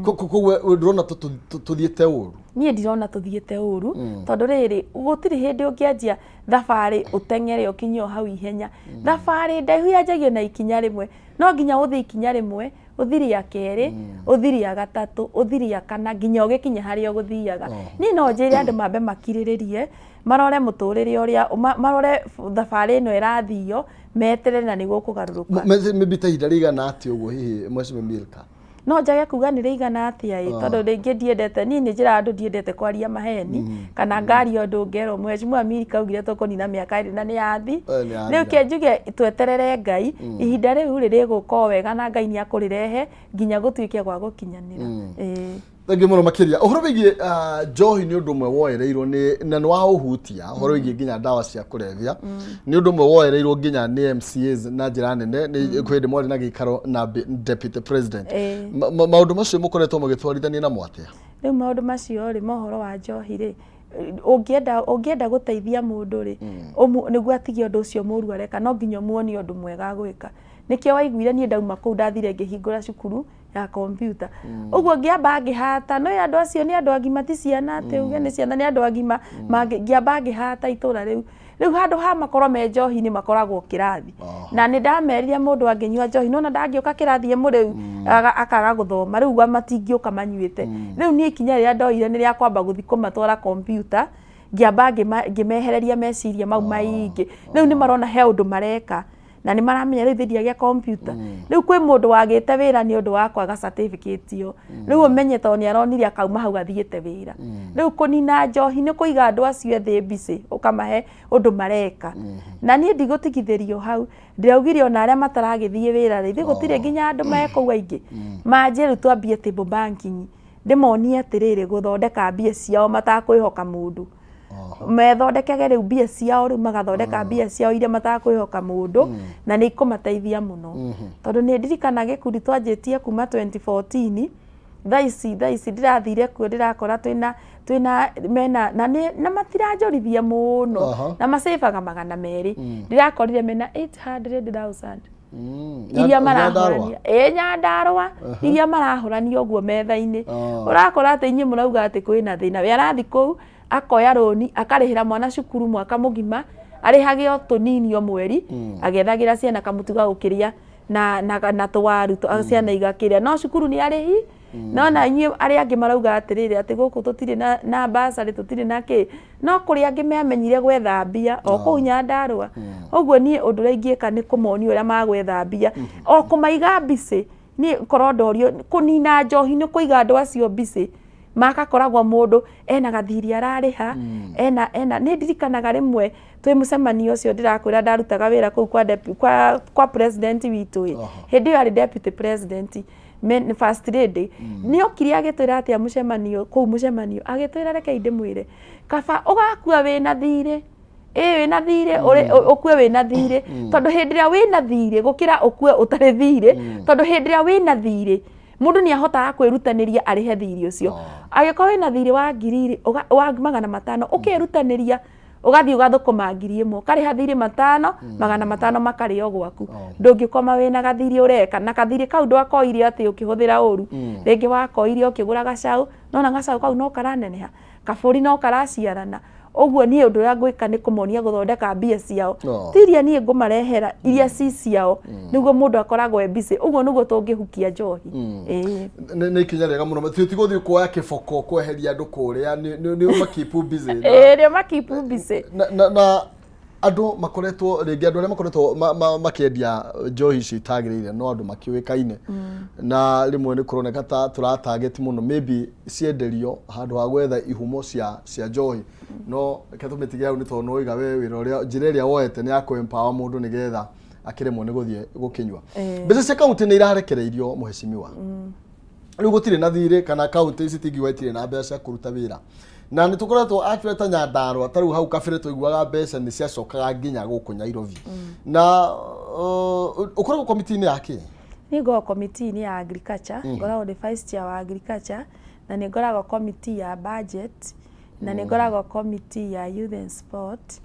Koguo ndũrona tũthiĩte ũru? Niĩ ndirona tũthiĩte ũru, tondũ rĩrĩ, gũtirĩ hĩndĩ ũngĩanjia thabarĩ ũteng'ere ũkinye o hau ihenya. Thabarĩ ndaihu yanjagio na ikinya rĩmwe, no nginya ũthiĩ ikinya rĩmwe, Ũthiria kerĩ, ũthiria gatatũ, ũthiria kana, nginya ũgĩkinye harĩa ũgũthiaga. Niĩ no njĩre andũ mambe makirĩrĩrie, marore mũtũrĩre ũrĩa, marore thabarĩ ĩno ĩrathio, meterere na nĩ gũkũgarũrũka. Maybe ta ihinda rĩigana atĩa ũguo hihi, Mheshimiwa Milka? No njage kuga nĩ rĩigana atĩa ĩ, tondũ rĩngĩ ndiendete, niĩ nĩ njĩraga andũ ndiendete kwaria maheni, kana ngaria ũndũ ngerwo Mheshimiwa Milka augire tũkũnina mĩaka 2 na nĩ yathi. Nĩ yathira. Rĩu ke njuge tweterere Ngai, ihinda rĩu rĩ rĩgũka o wega na Ngai nĩ akũrĩrehe nginya gũtuĩke gwa gũkinyanĩra. Ĩĩ. Thengiũ mũno makĩria. Ũhoro wĩgiĩ njohi nĩ ũndũ ũmwe woereirwo nĩ na nĩ waũhutia, ũhoro wĩgiĩ nginya ndawa cia kũrebia nĩ ũndũ ũmwe woereirwo nginya nĩ MCAs na njĩra nene, nĩ kwĩ hĩndĩ mwarĩ na gĩikaro na deputy president. Maũndũ macio mũkoretwo mũgĩtwarithania namo atĩa? Rĩu maũndũ macio rĩ, ma ũhoro wa njohi rĩ, ũngĩenda gũteithia mũndũ rĩ, nĩguo atige ũndũ ũcio mũru areka, no nginya ũmuonie ũndũ mwega agwĩka. Nĩkĩo waiguire niĩ ndauma kũu ndathire ngĩhingũra cukuru ya kompiuta. Ũguo ngĩamba ngĩhata, no andũ acio nĩ andũ agima, ti ciana atĩ uge nĩ ciana, nĩ andũ agima, ngĩamba ngĩhata itũra rĩu. Rĩu handũ ha makorwo me njohi-inĩ makoragwo kĩrathi. Na nĩ ndamerire mũndũ angĩnyua njohi, nĩwona ndangĩũka kĩrathi e mũrĩu, akaga gũthoma, rĩu matingĩũka manyuĩte. Rĩu niĩ ikinya rĩrĩa ndoire nĩ rĩa kwamba gũthiĩ kũmatwara kompiuta, ngĩamba ngĩmehereria meciria mau maingĩ. Rĩu nĩ marona he ũndũ mareka, na nĩ maramenya rĩu ithe ndiagĩa kompiuta. Rĩu kwĩ mũndũ wagĩte wĩra nĩ ũndũ wa kwaga certificate ĩyo. Rĩu ũmenye tondũ nĩ aronire akauma hau athiĩte wĩra. Rĩu kũnina njohi nĩ kũiga andũ acio ethĩ busy, ũkamahe ũndũ mareka. Na niĩ ndigũtigithĩrio hau, ndĩraugire ona arĩa mataragĩthiĩ wĩra rĩ, ithuĩ gũtirĩ nginya andũ me kũu aingĩ, manjie rĩu twambie table banking, ndĩmonie atĩrĩrĩ, gũthondeka mbia ciao matakwĩhoka mũndũ. Methondekage rĩu mbia ciao, rĩu magathondeka mbia ciao iria matakwĩhoka mũndũ, na nĩ ikũmateithia mũno. Tondũ nĩ ndirikana gĩkundi twanjĩtie kuma 2014, thaa ici ndĩrathire kuo ndĩrakora twĩna mena na nĩ na matiranjorithia mũno, na macĩbaga 200. Ndĩrakorire mena 800,000 iria marahũrania, ĩ Nyandarũa, iria marahũrania ũguo metha-inĩ. Ũrakora atĩ inyuĩ mũrauga atĩ kwĩna thĩna, we arathiĩ kũu akoya rũni, akarĩhĩra mwana cukuru mwaka mũgima, arĩhage o tũnini o mweri, agĩethagĩra ciana kamũtu ga gũkĩrĩa na tũwaru, ciana igakĩrĩa, no cukuru nĩ arĩhi. No na inyuĩ arĩa angĩ marauga atĩrĩrĩ, atĩ gũkũ tũtirĩ na bursary, tũtirĩ na kĩ, no kũrĩ angĩ mamenyire gwetha mbia o kũu Nyandarũa. Ũguo niĩ ũndũ ũrĩa ingĩka nĩ kũmonia ũrĩa magwetha mbia, o kũmaiga busy. Niĩ korwo ndorio, kũnina njohi nĩ kũiga andũ acio busy, magakoragwo mũndũ ena gathiri ararĩha, ena nĩ ndirikanaga rĩmwe twĩ mũcemanio ũcio ndĩrakwĩra ndarutaga wĩra kũu kwa president witũ ĩ, hĩndĩ ĩyo arĩ deputy president, first lady, nĩ okire agĩtwĩra atĩa mũcemanio kũu, mũcemanio agĩtwĩra, rekei ndĩmwĩre, kaba ũgakua wĩna thirĩ, ĩ wĩna thirĩ, ũkue wĩna thirĩ, tondũ hĩndĩ ĩrĩa wĩna thirĩ, gũkĩra ũkue ũtarĩ thirĩ, tondũ hĩndĩ ĩrĩa wĩna thirĩ mũndũ nĩ ahotaga kwĩrutanĩria arĩhe thirĩ ũcio. Angĩkorwo wĩna thirĩ wa ngiri wa 500, ũkerutanĩria ũgathiĩ ũgathũkũma 1000, ũkarĩha thirĩ matano, 500 makarĩo gwaku. Ndũngĩkoma wĩna gathirĩ ũreka, na gathirĩ kau ndwakoire atĩ ũkĩhũthĩra ũru, rĩngĩ wakoire ũkĩgũra gacaũ, nona gacaũ kau no karaneneha, kabũri no karaciarana. Ũguo niĩ ũndũ ũrĩa ngwĩka nĩ kũmonia gũthondeka mbia ciao, ti iria niĩ ngũmarehera, iria ci ciao, nĩguo mũndũ akoragwo e busy. Ũguo nĩguo tũngĩhukia njohi. Ĩĩ. Nĩ ikinya rĩega mũno. Ti gũthiĩ kuoya kĩboko kweheria andũ kũrĩa, nĩ ũmakeep busy. Ĩĩ, nĩ ũmakeep busy. Na andũ makoretwo rĩngĩ, andũ arĩa makoretwo makĩendia njohi icio itagĩrĩire no andũ makĩũĩkaine, na rĩmwe nĩ kũroneka ta tũra target mũno maybe cienderio handũ ha gwetha ihumo cia njohi. No reke tũmĩtige hau, nĩ tondũ nĩwoiga we wĩra ũrĩa, njĩra ĩrĩa woete nĩ ya kũ empower mũndũ nĩgetha akĩremwo nĩ gũthiĩ gũkĩnyua. Mbeca cia kaunti nĩ irarekereirio, mũhecimiwa. Rĩu gũtirĩ na thirĩ, kana kaunti ici tingiuga itirĩ na mbeca cia kũruta wĩra, na nĩ tũkoretwo actually ta Nyandarũa, ta rĩu hau kabere twaiguaga mbeca nĩ ciacokaga nginya gũkũ Nairobi. Na ũkoragwo komiti-inĩ ya kĩ? Niĩ ngoragwo komiti-inĩ ya agriculture, ngoragwo ndĩ vice chair wa agriculture, na nĩ ngoragwo komiti ya budget, na nĩ ngoragwo komiti ya youth and sport,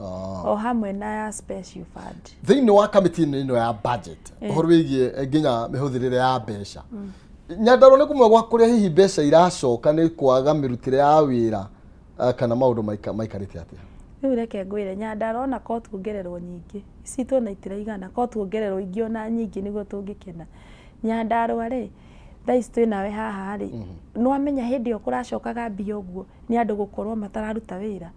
o hamwe na ya special fund. Thĩinĩ wa kamĩtĩ ĩno ya budget, ũhoro wĩgiĩ nginya mĩhũthĩrĩre ya mbeca, Nyandarũa nĩ kũmwe gwa kũrĩa hihi mbeca iracoka nĩ kwaga mĩrutĩre ya wĩra, kana maũndũ maikarĩte atĩa? Rĩu reke ngwĩre, Nyandarũa ona korwo tuongererwo nyingĩ, ici tuona itiraigana, korwo tuongererwo ingĩ ona nyingĩ nĩguo tũngĩkena. Nyandarũa rĩ, Thaa ici twĩ nawe haha rĩ, nĩwamenya hĩndĩ ĩyo kũracokaga mbia ũguo nĩ andũ gũkorwo matararuta wĩra.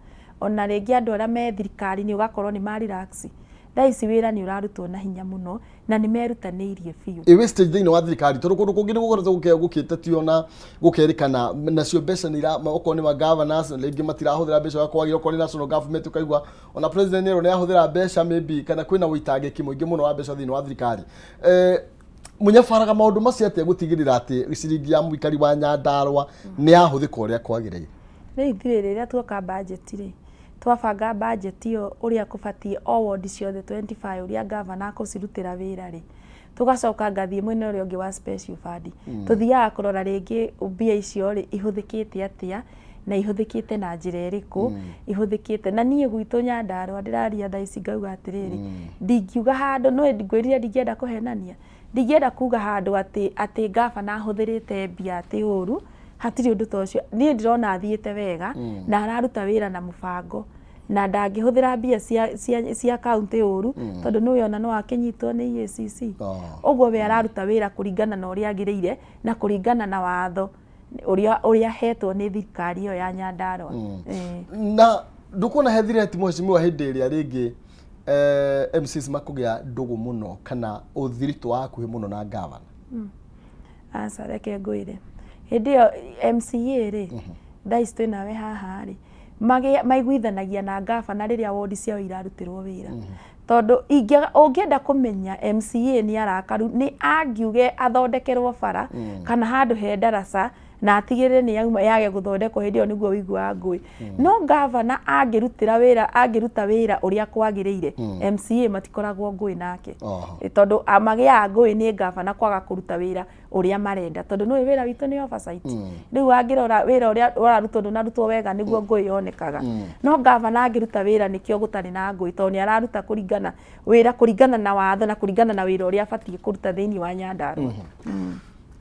Ona rĩngĩ andũ arĩa me thirikari-inĩ ũgakorwo nĩ ma relax. Thaa ici wĩra nĩ ũrarutwo na hinya mũno na nĩ merutanĩirie biũ. Ĩ wastage thĩinĩ wa thirikari tondũ kũndũ kũngĩ nĩ gũkoretwo gũkĩtetio na gũkerĩkana nacio mbeca nĩ ira okorwo nĩ ma governors rĩngĩ matirahũthĩra mbeca ũrĩa kwagĩrĩire, okorwo nĩ national government ũkaigua ona president nĩ erwo nĩ ahũthĩra mbeca maybe kana kwĩna ũitangĩki mũingĩ mũno wa mbeca thĩinĩ wa thirikari. Mũnyabaraga maũndũ macio atĩa gũtigĩrĩra atĩ ciringi ya mũikari wa Nyandarũa nĩ yahũthĩka ũrĩa kwagĩrĩire? Rĩu ithuĩ rĩrĩa tuoka budget rĩ, twabanga budget ĩyo ũrĩa kũbatiĩ o ward ciothe 25 ũrĩa gavana akũcirutĩra wĩra rĩ, tũgacoka ngathiĩ mwena ũrĩa ũngĩ wa special fund. Tũthiaga kũrora rĩngĩ mbia icio rĩ ihũthĩkĩte atĩa na ihũthĩkĩte na njĩra ĩrĩkũ, ihũthĩkĩte. Na niĩ gwitũ Nyandarũa ndĩraria thaa ici ngauga atĩrĩrĩ, ndingiuga handũ, nĩ ngwĩrire ndingĩenda kũhenania, ndingĩenda kuga handũ atĩ atĩ gavana ahũthĩrĩte mbia atĩ ũru, hatirĩ ũndũ ta ũcio. Niĩ ndĩrona athiĩte wega na araruta wĩra na mũbango na ndangĩhũthĩra mbia cia county ũru tondũ nĩũĩ ona no akĩnyitwo nĩ EACC. Ũguo we araruta wĩra kũringana na ũrĩa agĩrĩire na kũringana na watho ũrĩa ahetwo nĩ thirikari ĩyo ya Nyandarũa. Na ndũkuona he threat mheshimiwa hĩndĩ ĩrĩa rĩngĩ MCs makũgĩa ndũgũ mũno kana ũthiritũ wa hakuhĩ mũno na gavana? Aca reke ngwĩre, hĩndĩ ĩyo MCA rĩ, thaa ici twĩ nawe haha rĩ, maiguithanagia na gavana rĩrĩa ward ciao irarutĩrwo wĩra. Tondũ ũngĩenda kũmenya MCA nĩ arakaru, nĩ angiuge athondekerwo bara kana handũ he ndaraca na atigĩrĩre nĩ yauma yage gũthondekwo, hĩndĩ ĩyo nĩguo ũiguaga ngũĩ. No gavana angĩrutĩra wĩra, angĩruta wĩra ũrĩa kwagĩrĩire, MCA matikoragwo ngũĩ nake. Tondũ magĩaga ngũĩ nĩ gavana kwaga kũruta wĩra ũrĩa marenda, tondũ nĩũĩ wĩra witũ nĩ oversight. Rĩu angĩrora wĩra ũrĩa ũrarutwo ndũnarutwo wega nĩguo ngũĩ yonekaga. No gavana angĩruta wĩra nĩkĩo gũtarĩ na ngũĩ, tondũ nĩ araruta kũringana wĩra kũringana na watho na kũringana na wĩra ũrĩa abatiĩ kũruta thĩinĩ wa Nyandarũa.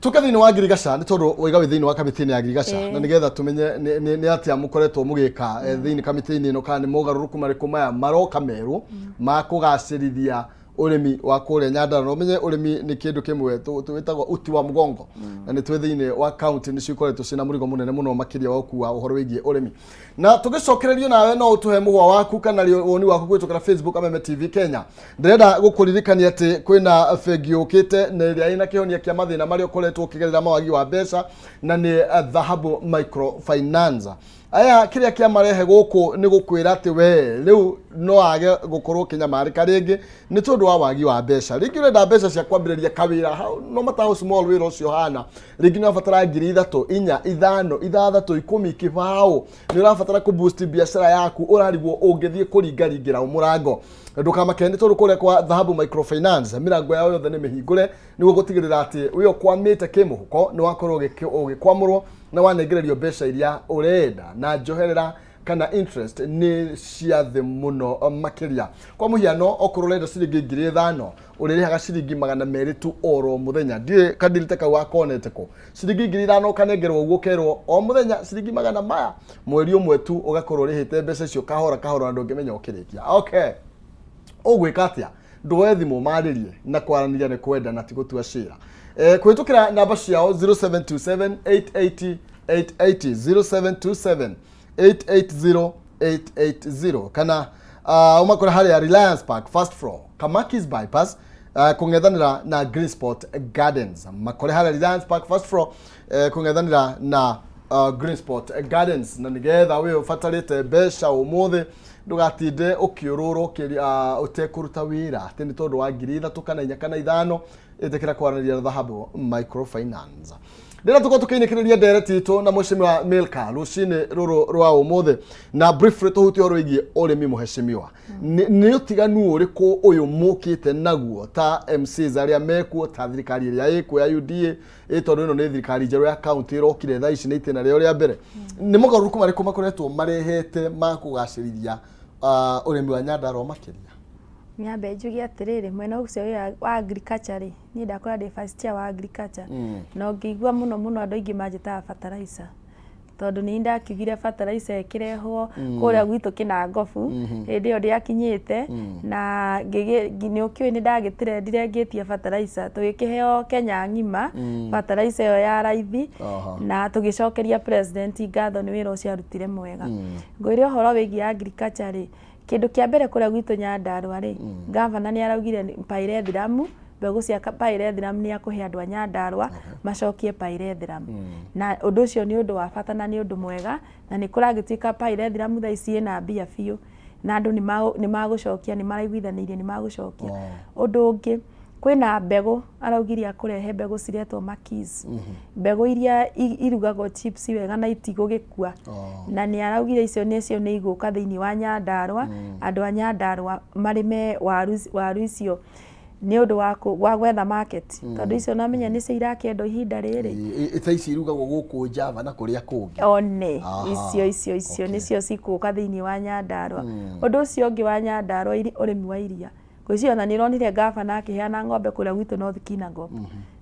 Tuke thĩinĩ wa ngirigaca nĩ tondũ waiga wĩ thĩinĩ wa kamĩtĩ-inĩ ya ngirigaca na nĩgetha tũmenye nĩ atĩa mũkoretwo mũgĩka thĩinĩ kamĩtĩ-inĩ ĩno kana nĩ mogarũrũku marĩkũ maya maroka merũ ma kũgacĩrithia ũrĩmi wa kũrĩa Nyandarua. Na ũmenye ũrĩmi nĩ kĩndũ kĩmwe twĩtagwo uti wa mũgongo na nĩ twĩ thĩinĩ wa county nĩcio ikoretwo ciĩna mũrigo mũnene mũno makĩria wa gũkua ũhoro wĩgiĩ ũrĩmi. Na tũgĩcokererio nawe no ũtũhe mũgwa waku kana woni waku kũhĩtũkĩra Facebook Kameme TV Kenya. Ndĩrenda gũkũririkania atĩ kwĩna bengi yũkĩte na ĩrĩa ĩna kĩhonia kĩa mathĩna marĩa ũkoretwo ũkĩgerera mawagi wa mbeca na nĩ Dhahabu Microfinance. Aya kĩrĩa kĩamarehe gũkũ nĩ gũkwĩra atĩ we rĩu no age gũkorwo ũkĩnyamarĩka rĩngĩ nĩ tondũ wa wagi wa mbeca. Rĩngĩ ũrenda mbeca cia kwambĩrĩria kawĩra hau no matter how small wĩra ũcio ũhana, rĩngĩ nĩ ũrabatara 3,000, 4, 5, 6, 10, kĩbaũ, nĩ ũrabatara kũ boost biacara yaku, ũrarigwo ũngĩthiĩ kũringaringĩra ũ mũrango. Ndũkamake nĩ tondũ kũrĩa kwa Dhahabu Microfinance mĩrango yao yothe nĩ mĩhingũre nĩguo gũtigĩrĩra atĩ wĩ ũkwamĩte kĩmũhuko nĩ wakorwo ũgĩkwamũrwo na wanengererio mbeca iria ũrenda na njoherera kana interest nĩ cia thĩ mũno makĩria. Kwa mũhiano okorwo ũrenda ciringi 5,000 ũrĩrĩhaga ciringi 200 tu oro mũthenya. Ndiũĩ kadiri ta kau wakonete kũ. Ciringi 5,000 ũkanengerwo ũguo ũkerwo o mũthenya ciringi magana maya, mweri ũmwe tu ũgakorwo ũrĩhĩte mbeca icio kahora kahora na ndũngĩmenya ũkĩrĩkia. Okay, ũgwĩka atĩa? Ndũoe thimũ marĩrie na kwaranĩria nĩ kwenda na ti gũtua cira. Kũhĩtũkĩra namba ciao 0727 880 880, 0727 880 880 kana ũmakore harĩa Reliance Park first floor Kamakis bypass kũng'ethanĩra na Green Spot Gardens. Makore harĩa Reliance Park first floor kũng'ethanĩra na Green Spot Gardens, na nĩgetha we ũbatarĩte mbeca ũmũthĩ ndũgatinde ũkĩũrũra ũtekũruta wĩra atĩ nĩ tondũ wa 3,000 kana 4 kana 5, ĩtĩkĩra kwaranĩria na Dhahabu Microfinance. Rĩrĩa tũkorwo tũkĩinĩkĩrĩria ndereti itũ na Mheshimiwa Milka rũcinĩ rũrũ rwa ũmũthĩ, na briefly tũhutie ũhoro wĩgiĩ ũrĩmi. Mheshimiwa, nĩ ũtiganu ũrĩkũ ũyũ mũkĩte naguo ta MCs arĩa mekuo ta thirikari ĩrĩa ĩkuo ya UDA, ĩ tondũ ĩno nĩ thirikari njerũ ya county ĩrokire thaa ici nĩ itĩna rĩao rĩa mbere, nĩ mogarũrũku marĩkũ makoretwo marehete ma kũgacĩrithia ũrĩmi wa Nyandarua makĩria? Nyambe njuge atĩrĩrĩ, mwena ũcio wa agriculture rĩ, niĩ ndakora ndĩ first chair wa agriculture, na ũngĩigua mũno mũno andũ aingĩ manjĩtaga fertilizer. Tondũ nĩ ndakiugire fertilizer ĩkĩrehwo kũrĩa gwitũ Kĩnangobu, hĩndĩ ĩyo ndĩakinyĩte, na nĩ ũkĩũĩ nĩ ndagĩtĩrendire ngĩtia fertilizer, tũgĩkĩheo Kenya ng'ima fertilizer ĩyo ya raithi, na tũgĩcokeria president ngatho nĩ wĩra ũcio arutire mwega. Ngwĩre ũhoro wĩgiĩ agriculture rĩ, kĩndũ kĩa mbere kũrĩa gwitũ Nyandarua rĩ, gavana nĩ araugire pyrethrum, mbegũ cia pyrethrum nĩ akũhe andũ a Nyandarua macokie pyrethrum. Na ũndũ ũcio nĩ ũndũ wa bata na nĩ ũndũ mwega, na nĩ kũragĩtuĩka pyrethrum thaa ici ĩna mbia biũ, na andũ nĩ magũcokia, nĩ maraiguithanĩirie nĩ magũcokia. Ũndũ ũngĩ, kwĩna mbegũ araugire akũrehe mbegũ ciretwo makis, mbegũ iria irugagwo chips wega na itigũgĩkua. Na nĩ araugire icio nĩcio nĩ igũka thĩinĩ wa Nyandarua, andũ a Nyandarua marĩme waru icio nĩ ũndũ wa gwetha market, tondũ icio namenya nĩcio irakĩendwo ihinda rĩrĩ. Ta ici irugagwo gũkũ Java na kũrĩa kũngĩ. One icio icio icio nĩcio cikũka thĩinĩ wa Nyandarua. Ũndũ ũcio ũngĩ wa Nyandarua, ũrĩmi wa iria. Ngwĩciria ona nĩ ũronire gavana akĩheana ng'ombe kũrĩa gwitũ North Kinangop.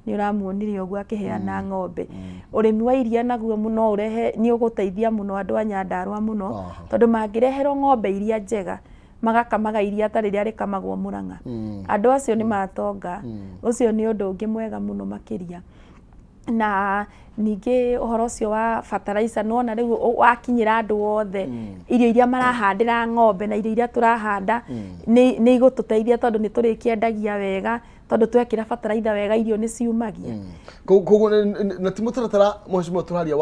Nĩ ũramuonire ũguo akĩheana ng'ombe. Ũrĩmi wa iria naguo no ũrehe, nĩ ũgũteithia mũno andũ a Nyandarua mũno, tondũ mangĩreherwo ng'ombe iria njega, magakamaga iria ta rĩrĩa rĩkamagwo Mũrang'a, andũ acio nĩ matonga. Ũcio nĩ ũndũ ũngĩ mwega mũno makĩria. Na ningĩ ũhoro ũcio wa fertilizer nĩwona rĩu wakinyĩra andũ othe, irio iria marahandĩra ng'ombe na irio iria tũrahanda nĩ igũtũteithia, tondũ nĩ tũrĩkĩendagia wega, tondũ twekĩra fertilizer wega irio nĩ ciumagia. Koguo na ti mũtaratara, mheshimiwa, tũraria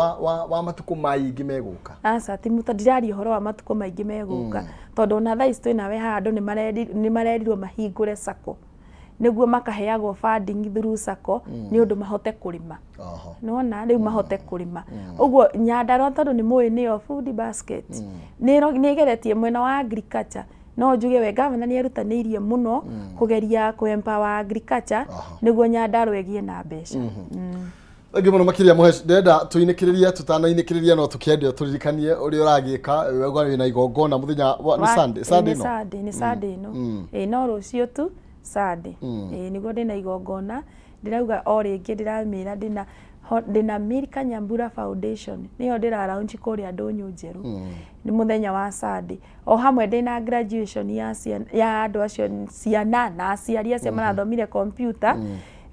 wa matukũ maingĩ megũka? Aca, ti ndiraria ũhoro wa matukũ maingĩ megũka, tondũ ona thaa ici twĩnawe haha andũ nĩ marerirwo mahingũre sacco nĩguo makaheagwo funding through sacco nĩ ũndũ mahote kũrĩma. Nĩwona rĩu mahote kũrĩma ũguo Nyandarua, tondũ nĩ mũĩ nĩyo food basket, nĩ ĩgeretie mwena wa agriculture. No njuge we gavana nĩ erutanĩirie mũno kũgeria kũ empower agriculture nĩguo Nyandarua ĩgĩe na mbeca. Thengiũ mũno makĩria, mũhesh. Ndĩrenda tũinĩkĩrĩrie, tũtanainĩkĩrĩria no tũkĩende tũririkanie ũrĩa ũragĩka wega wĩna igongona mũthenya nĩ Sunday, Sunday nĩ ĩno? Sunday, nĩ Sunday ĩno. Ĩĩ, no rũciũ tu Sunday. Ĩĩ, nĩguo ndĩna igongona. Ndĩrauga o rĩngĩ, ndĩramĩra ndĩna Milka Nyambura Foundation nĩyo ndĩra launch kũrĩa Ndũnyũ Njerũ. Nĩ mũthenya wa Sunday. O hamwe ndĩna graduation ya ciana, ya andũ acio, ciana na aciari acio marathomire computer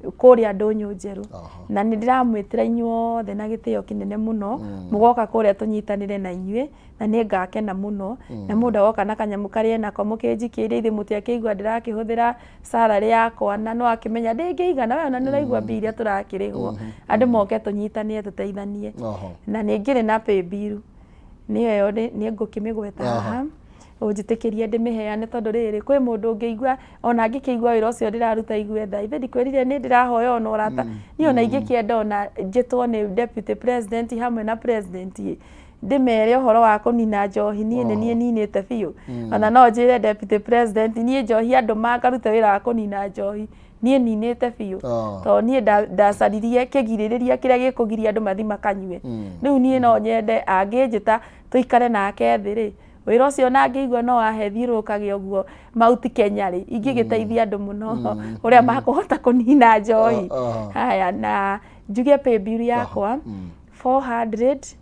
kũrĩa Ndũnyũ Njerũ. Na nĩ ndĩramwĩtĩra inyuothe na gĩtĩo kĩnene mũno, mũgoka kũrĩa tũnyitanĩre na inyuĩ, na nĩ ngakena mũno. Na mũndũ agoka na kanyamũ karĩa enako mũkĩnjikĩire, ithuĩ mũtiakĩigua ndĩrakĩhũthĩra salary yakwa, na no akĩmenya ndĩngĩigana we ona nĩ ũraigua mbia iria tũrakĩrĩhwo. Andũ moke tũnyitanĩre tũteithanie. Na nĩ ngĩrĩ na paybill, nĩyo ĩyo nĩ ngũkĩmĩgweta haha, ũnjĩtĩkĩrie ndĩmĩheane, tondũ rĩrĩ kwĩ mũndũ ũngĩigua ona angĩkĩigua wĩra ũcio ndĩraruta igue tha ithe ndikwĩrire nĩ ndĩrahoya ona ũrata. Niĩ ona ingĩkĩenda ona njĩtwo nĩ deputy president hamwe na president ĩ, ndĩmere ũhoro wa kũnina njohi, niĩ nĩ niĩ ninĩte biũ. Ona no njĩre deputy president niĩ njohi andũ makarute wĩra wa kũnina njohi, niĩ ninĩte biũ, tondũ niĩ ndacaririe kĩgirĩrĩria kĩrĩa gĩkũgiria andũ mathi makanyue. Rĩu niĩ no nyende angĩnjĩta tũikare nake thĩ rĩ, wĩra ũcio ona angĩigua no ahe thiũrũrũkage ũguo Mount Kenya rĩ, ingĩgĩteithia andũ mũno ũrĩa makũhota kũnina njohi. Haya, na njuge paybill yakwa 400.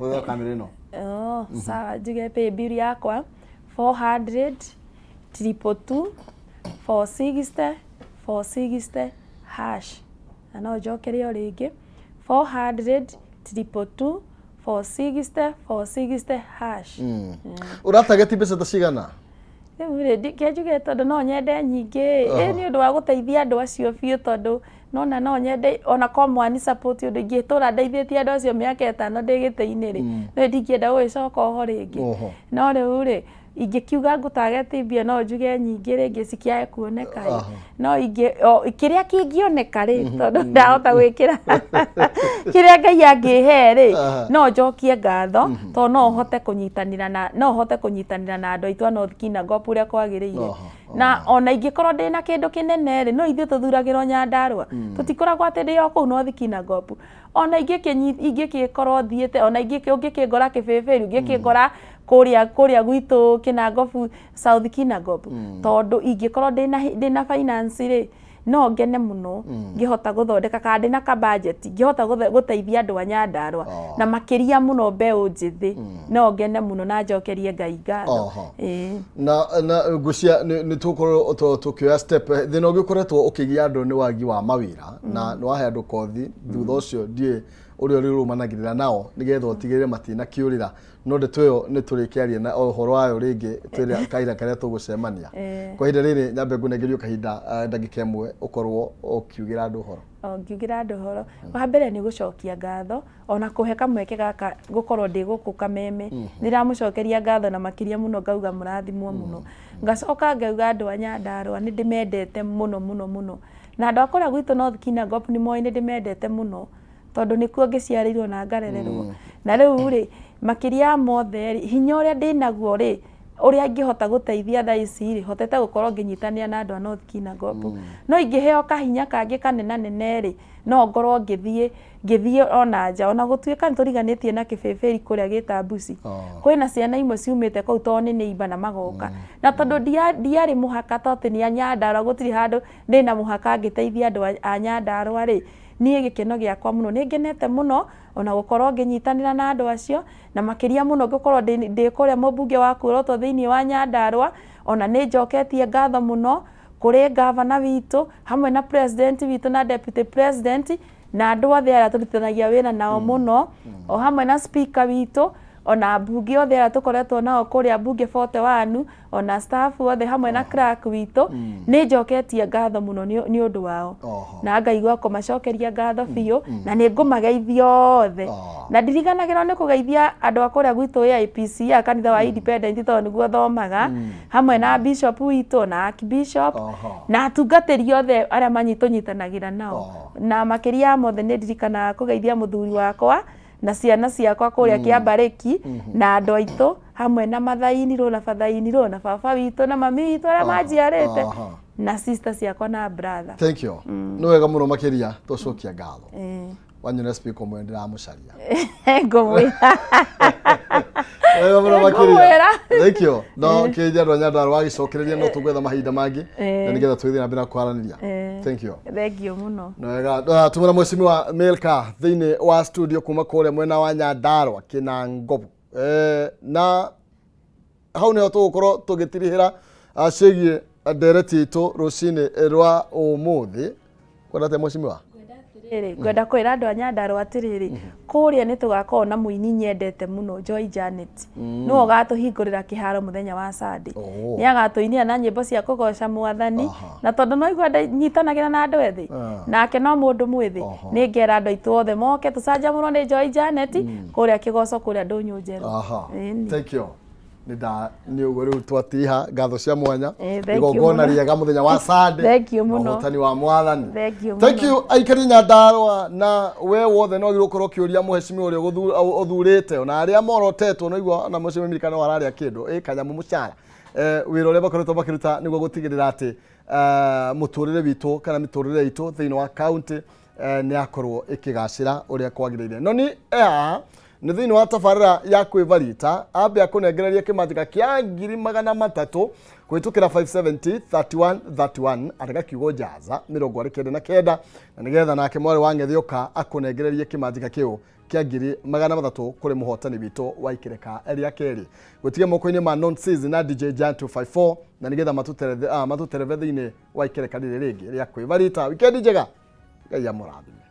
Hũthĩra kamera ĩno. Oh, sawa, njuge paybill yakwa 400 222 460 460 hash. Na no njokere o rĩngĩ, 400 222 460 460 hash. Ũratageti mbeca ta cigana? Rĩu rĩ, ke njuge tondũ no nyende nyingĩ ĩ, nĩ ũndũ wa gũteithia andũ acio biũ, tondũ nona no nyende ona ko mwani support ũndũ ingĩtũra ndeithĩtie andũ acio mĩaka 5 ndĩ gĩtĩ-inĩ rĩ, no ndingĩenda gũgĩcoka oho rĩngĩ. No rĩu rĩ, ingĩkiuga ngũtageti mbia no njuge nyingĩ rĩngĩ cikĩage kuoneka ĩ. No ingĩ o kĩrĩa kĩngĩoneka rĩ, tondũ ndahota gwĩkĩra kĩrĩa Ngai angĩhe rĩ, no njokie ngatho, tondũ no hote kũnyitanĩra na andũ aitũ a North Kinangop ũrĩa kwagĩrĩire. Na ona ingĩkorwo ndĩna kĩndũ kĩnene rĩ, no ithuĩ tũthuragĩrwo Nyandarua, tũtikoragwo atĩ ndĩ o kũu North Kinangop. Ona ingĩgĩkorwo thiĩte, ona ũngĩkĩngora Kĩbĩbĩri, ũngĩkĩngora kũrĩa gwitũ Kinangop, South Kinangop, tondũ ingĩkorwo ndĩna finance rĩ, No ngene mũno ngĩhota gũthondeka kana ndĩna ka budget ngĩhota gũteithia andũ a Nyandarua na makĩria mũno mbeũ njĩthĩ, no ngene mũno na njokerie Ngai ngatho. Ĩĩ. Na ngwĩciria nĩ tũgũkorwo tũkĩoya step. Thĩna ũngĩ ũkoretwo ũkĩgia andũ nĩ wagi wa mawĩra, na nĩ wahe andũ kothi, thutha ũcio ndiũĩ ũrĩa ũrĩrũmanagĩrĩra nao nĩgetha ũtigĩrĩre matinakĩũrĩra, no ndeto ĩyo nĩ tũrĩkĩaria na ũhoro wayo rĩngĩ twĩrĩa kahinda karĩa tũgũcemania. Kwa ihinda rĩrĩ nyambe ngũnengerio kahinda ndagĩka ĩmwe ũkorwo ũkiugĩra andũ ũhoro. O, ngiugĩra andũ ũhoro wa mbere nĩ gũcokia ngatho ona kũhe kamweke gaka gũkorwo ndĩ gũkũ Kameme. Nĩ ndamũcokeria ngatho na makĩria mũno ngauga mũrathimwo mũno. Ngacoka ngauga andũ a Nyandarũa nĩ ndĩmendete mũno mũno mũno, na andũ a kũrĩa gwitũ North Kinangop nĩ moĩ nĩ ndĩmendete mũno, tondũ nĩkuo ngĩciarĩirwo na ngarererwo. Na rĩu rĩ, makĩria ya mothe rĩ, hinya ũrĩa ndĩnaguo rĩ, ũrĩa ingĩhota gũteithia thaa ici rĩ, hotete gũkorwo ngĩnyitanĩra na andũ a North Kinangop. No ingĩheo kahinya kangĩ kanenanene rĩ, no ngorwo ngĩthiĩ ona nja, ona gũtuĩka nĩ tũriganĩtie na kĩbĩbĩri kũrĩa gĩtambuci. Kwĩna ciana imwe ciumĩte kũu tondũ nĩ neighbor na magoka. Na tondũ ndiarĩ mũhaka to atĩ nĩ a Nyandarũa, gũtirĩ handũ ndĩna mũhaka ngĩteithia andũ a Nyandarũa rĩ, niĩ gĩkeno gĩakwa mũno, nĩ ngenete mũno ona gũkorwo ngĩnyitanĩra na andũ acio, na makĩria mũno gũkorwo ndĩ kũrĩa mũmbunge wa Kuoroto thĩinĩ wa Nyandarũa. Ona nĩ njoketie ngatho mũno kũrĩ ngavana witũ hamwe na president witũ na deputy president na andũ othe arĩa tũrutithanagia wĩra nao mũno, o hamwe na speaker witũ, ona mbunge othe arĩa tũkoretwo nao kũrĩa mbunge 41, ona staff othe hamwe na clerk witũ. Nĩ njoketie ngatho mũno nĩ ũndũ wao. Na ngaigua kũmacokeria ngatho biũ, na nĩ ngũmageithia othe. Na ndiriganagĩrwo nĩ kũgeithia andũ a kũrĩa gwitũ AIPC a kanitha wa Independent, tondũ nĩguo thomaga, hamwe na bishop witũ na archbishop na atungatĩri othe arĩa tũnyitanagĩra nao. Na makĩria ya mothe nĩ ndirikanaga kũgeithia mũthuri wakwa na ciana ciakwa kũrĩa Kĩambarĩki, na andũ aitũ hamwe na mathainirwo na bathainirwo na baba witũ na mami witũ arĩa manjiarĩte, na sister ciakwa na brother. Thank you. Nĩ wega mũno makĩria, tũcokia ngatho. Wanyona speaker ũmwe ndĩramũcaria. Ngũmwĩra. Wega mũno makĩria. Ngũmwĩra. Thank you. No kĩgeithia andũ a Nyandarũa wagĩcokereria, no tũgwetha mahinda mangĩ na nĩgetha tũgĩthiĩ na mbere na kwaranĩria. Thank you. Thank you mũno. Nĩ wega. Tumũra Mheshimiwa Milka thĩinĩ wa studio kuma kũrĩa mwena wa Nyandarũa Kinangop. Na hau nĩho tũgũkorwo tũgĩtirihĩra ciĩgiĩ ndereti itũ rũcinĩ rwa ũmũthĩ. Kwenda atĩa, Mheshimiwa? Atĩrĩrĩ, ngwenda kwĩra andũ a Nyandarũa atĩrĩrĩ, kũrĩa nĩ tũgakorwo na mũini nyendete mũno, Joy Janet. Nĩwe ũgatũhingũrĩra kĩharo mũthenya wa Sunday. Nĩ agatũinĩra na nyĩmbo cia kũgoca Mwathani. Na tondũ no igua nyitanagĩra na andũ ethĩ, nake no mũndũ mwĩthĩ, nĩ ngera andũ aitũ othe moke tũcanjamũrwo nĩ Joy Janet kũrĩa Kĩgoco, kũrĩa Ndũnyũ Njerũ. Ĩni. Thank you. Nĩ nda nĩ ũguo rĩu twatiha ngatho cia mwanya. Thank you Igongona mũno. rĩega mũthenya wa Sunday. Thank you mũno. Ũhotani wa Mwathani. Thank you Thank mũno. you aikari Nyandarũa, na we wothe no wagĩrĩirwo gũkorwo ũkĩũria mũhecimiwa ũrĩa ũthurĩte, ona arĩa morotetwo no igua ona mũhecimiwa Milka no ararĩa kĩndũ ĩ kanyamũ mũcara, wĩra ũrĩa makoretwo makĩruta nĩguo gũtigĩrĩra atĩ mũtũrĩre witũ kana mĩtũrĩre itũ thĩinĩ wa county nĩ yakorwo ĩkĩgacĩra ũrĩa kwagĩrĩire. No nĩ haha nĩ thĩinĩ wa tabarĩra ya kwĩbarita ambe akũnengereria kĩmanjĩka kĩa 300,000 kũhĩtũkĩra 570 31 31, andĩka kiugo jaza 99, na nĩgetha nake mwarĩ wa ng'ethĩoka akũnengererie kĩmanjĩka kĩu kĩa 300,000 kũrĩ mũhotani witũ wa ikĩreka rĩa kerĩ. Gũtige moko-inĩ ma Nonsis na DJ Jan 254 na nĩgetha matũtereve thĩinĩ wa ikĩreka rĩrĩ rĩngĩ rĩa kwĩbarita. Wikendi njega, Ngai amũrathime.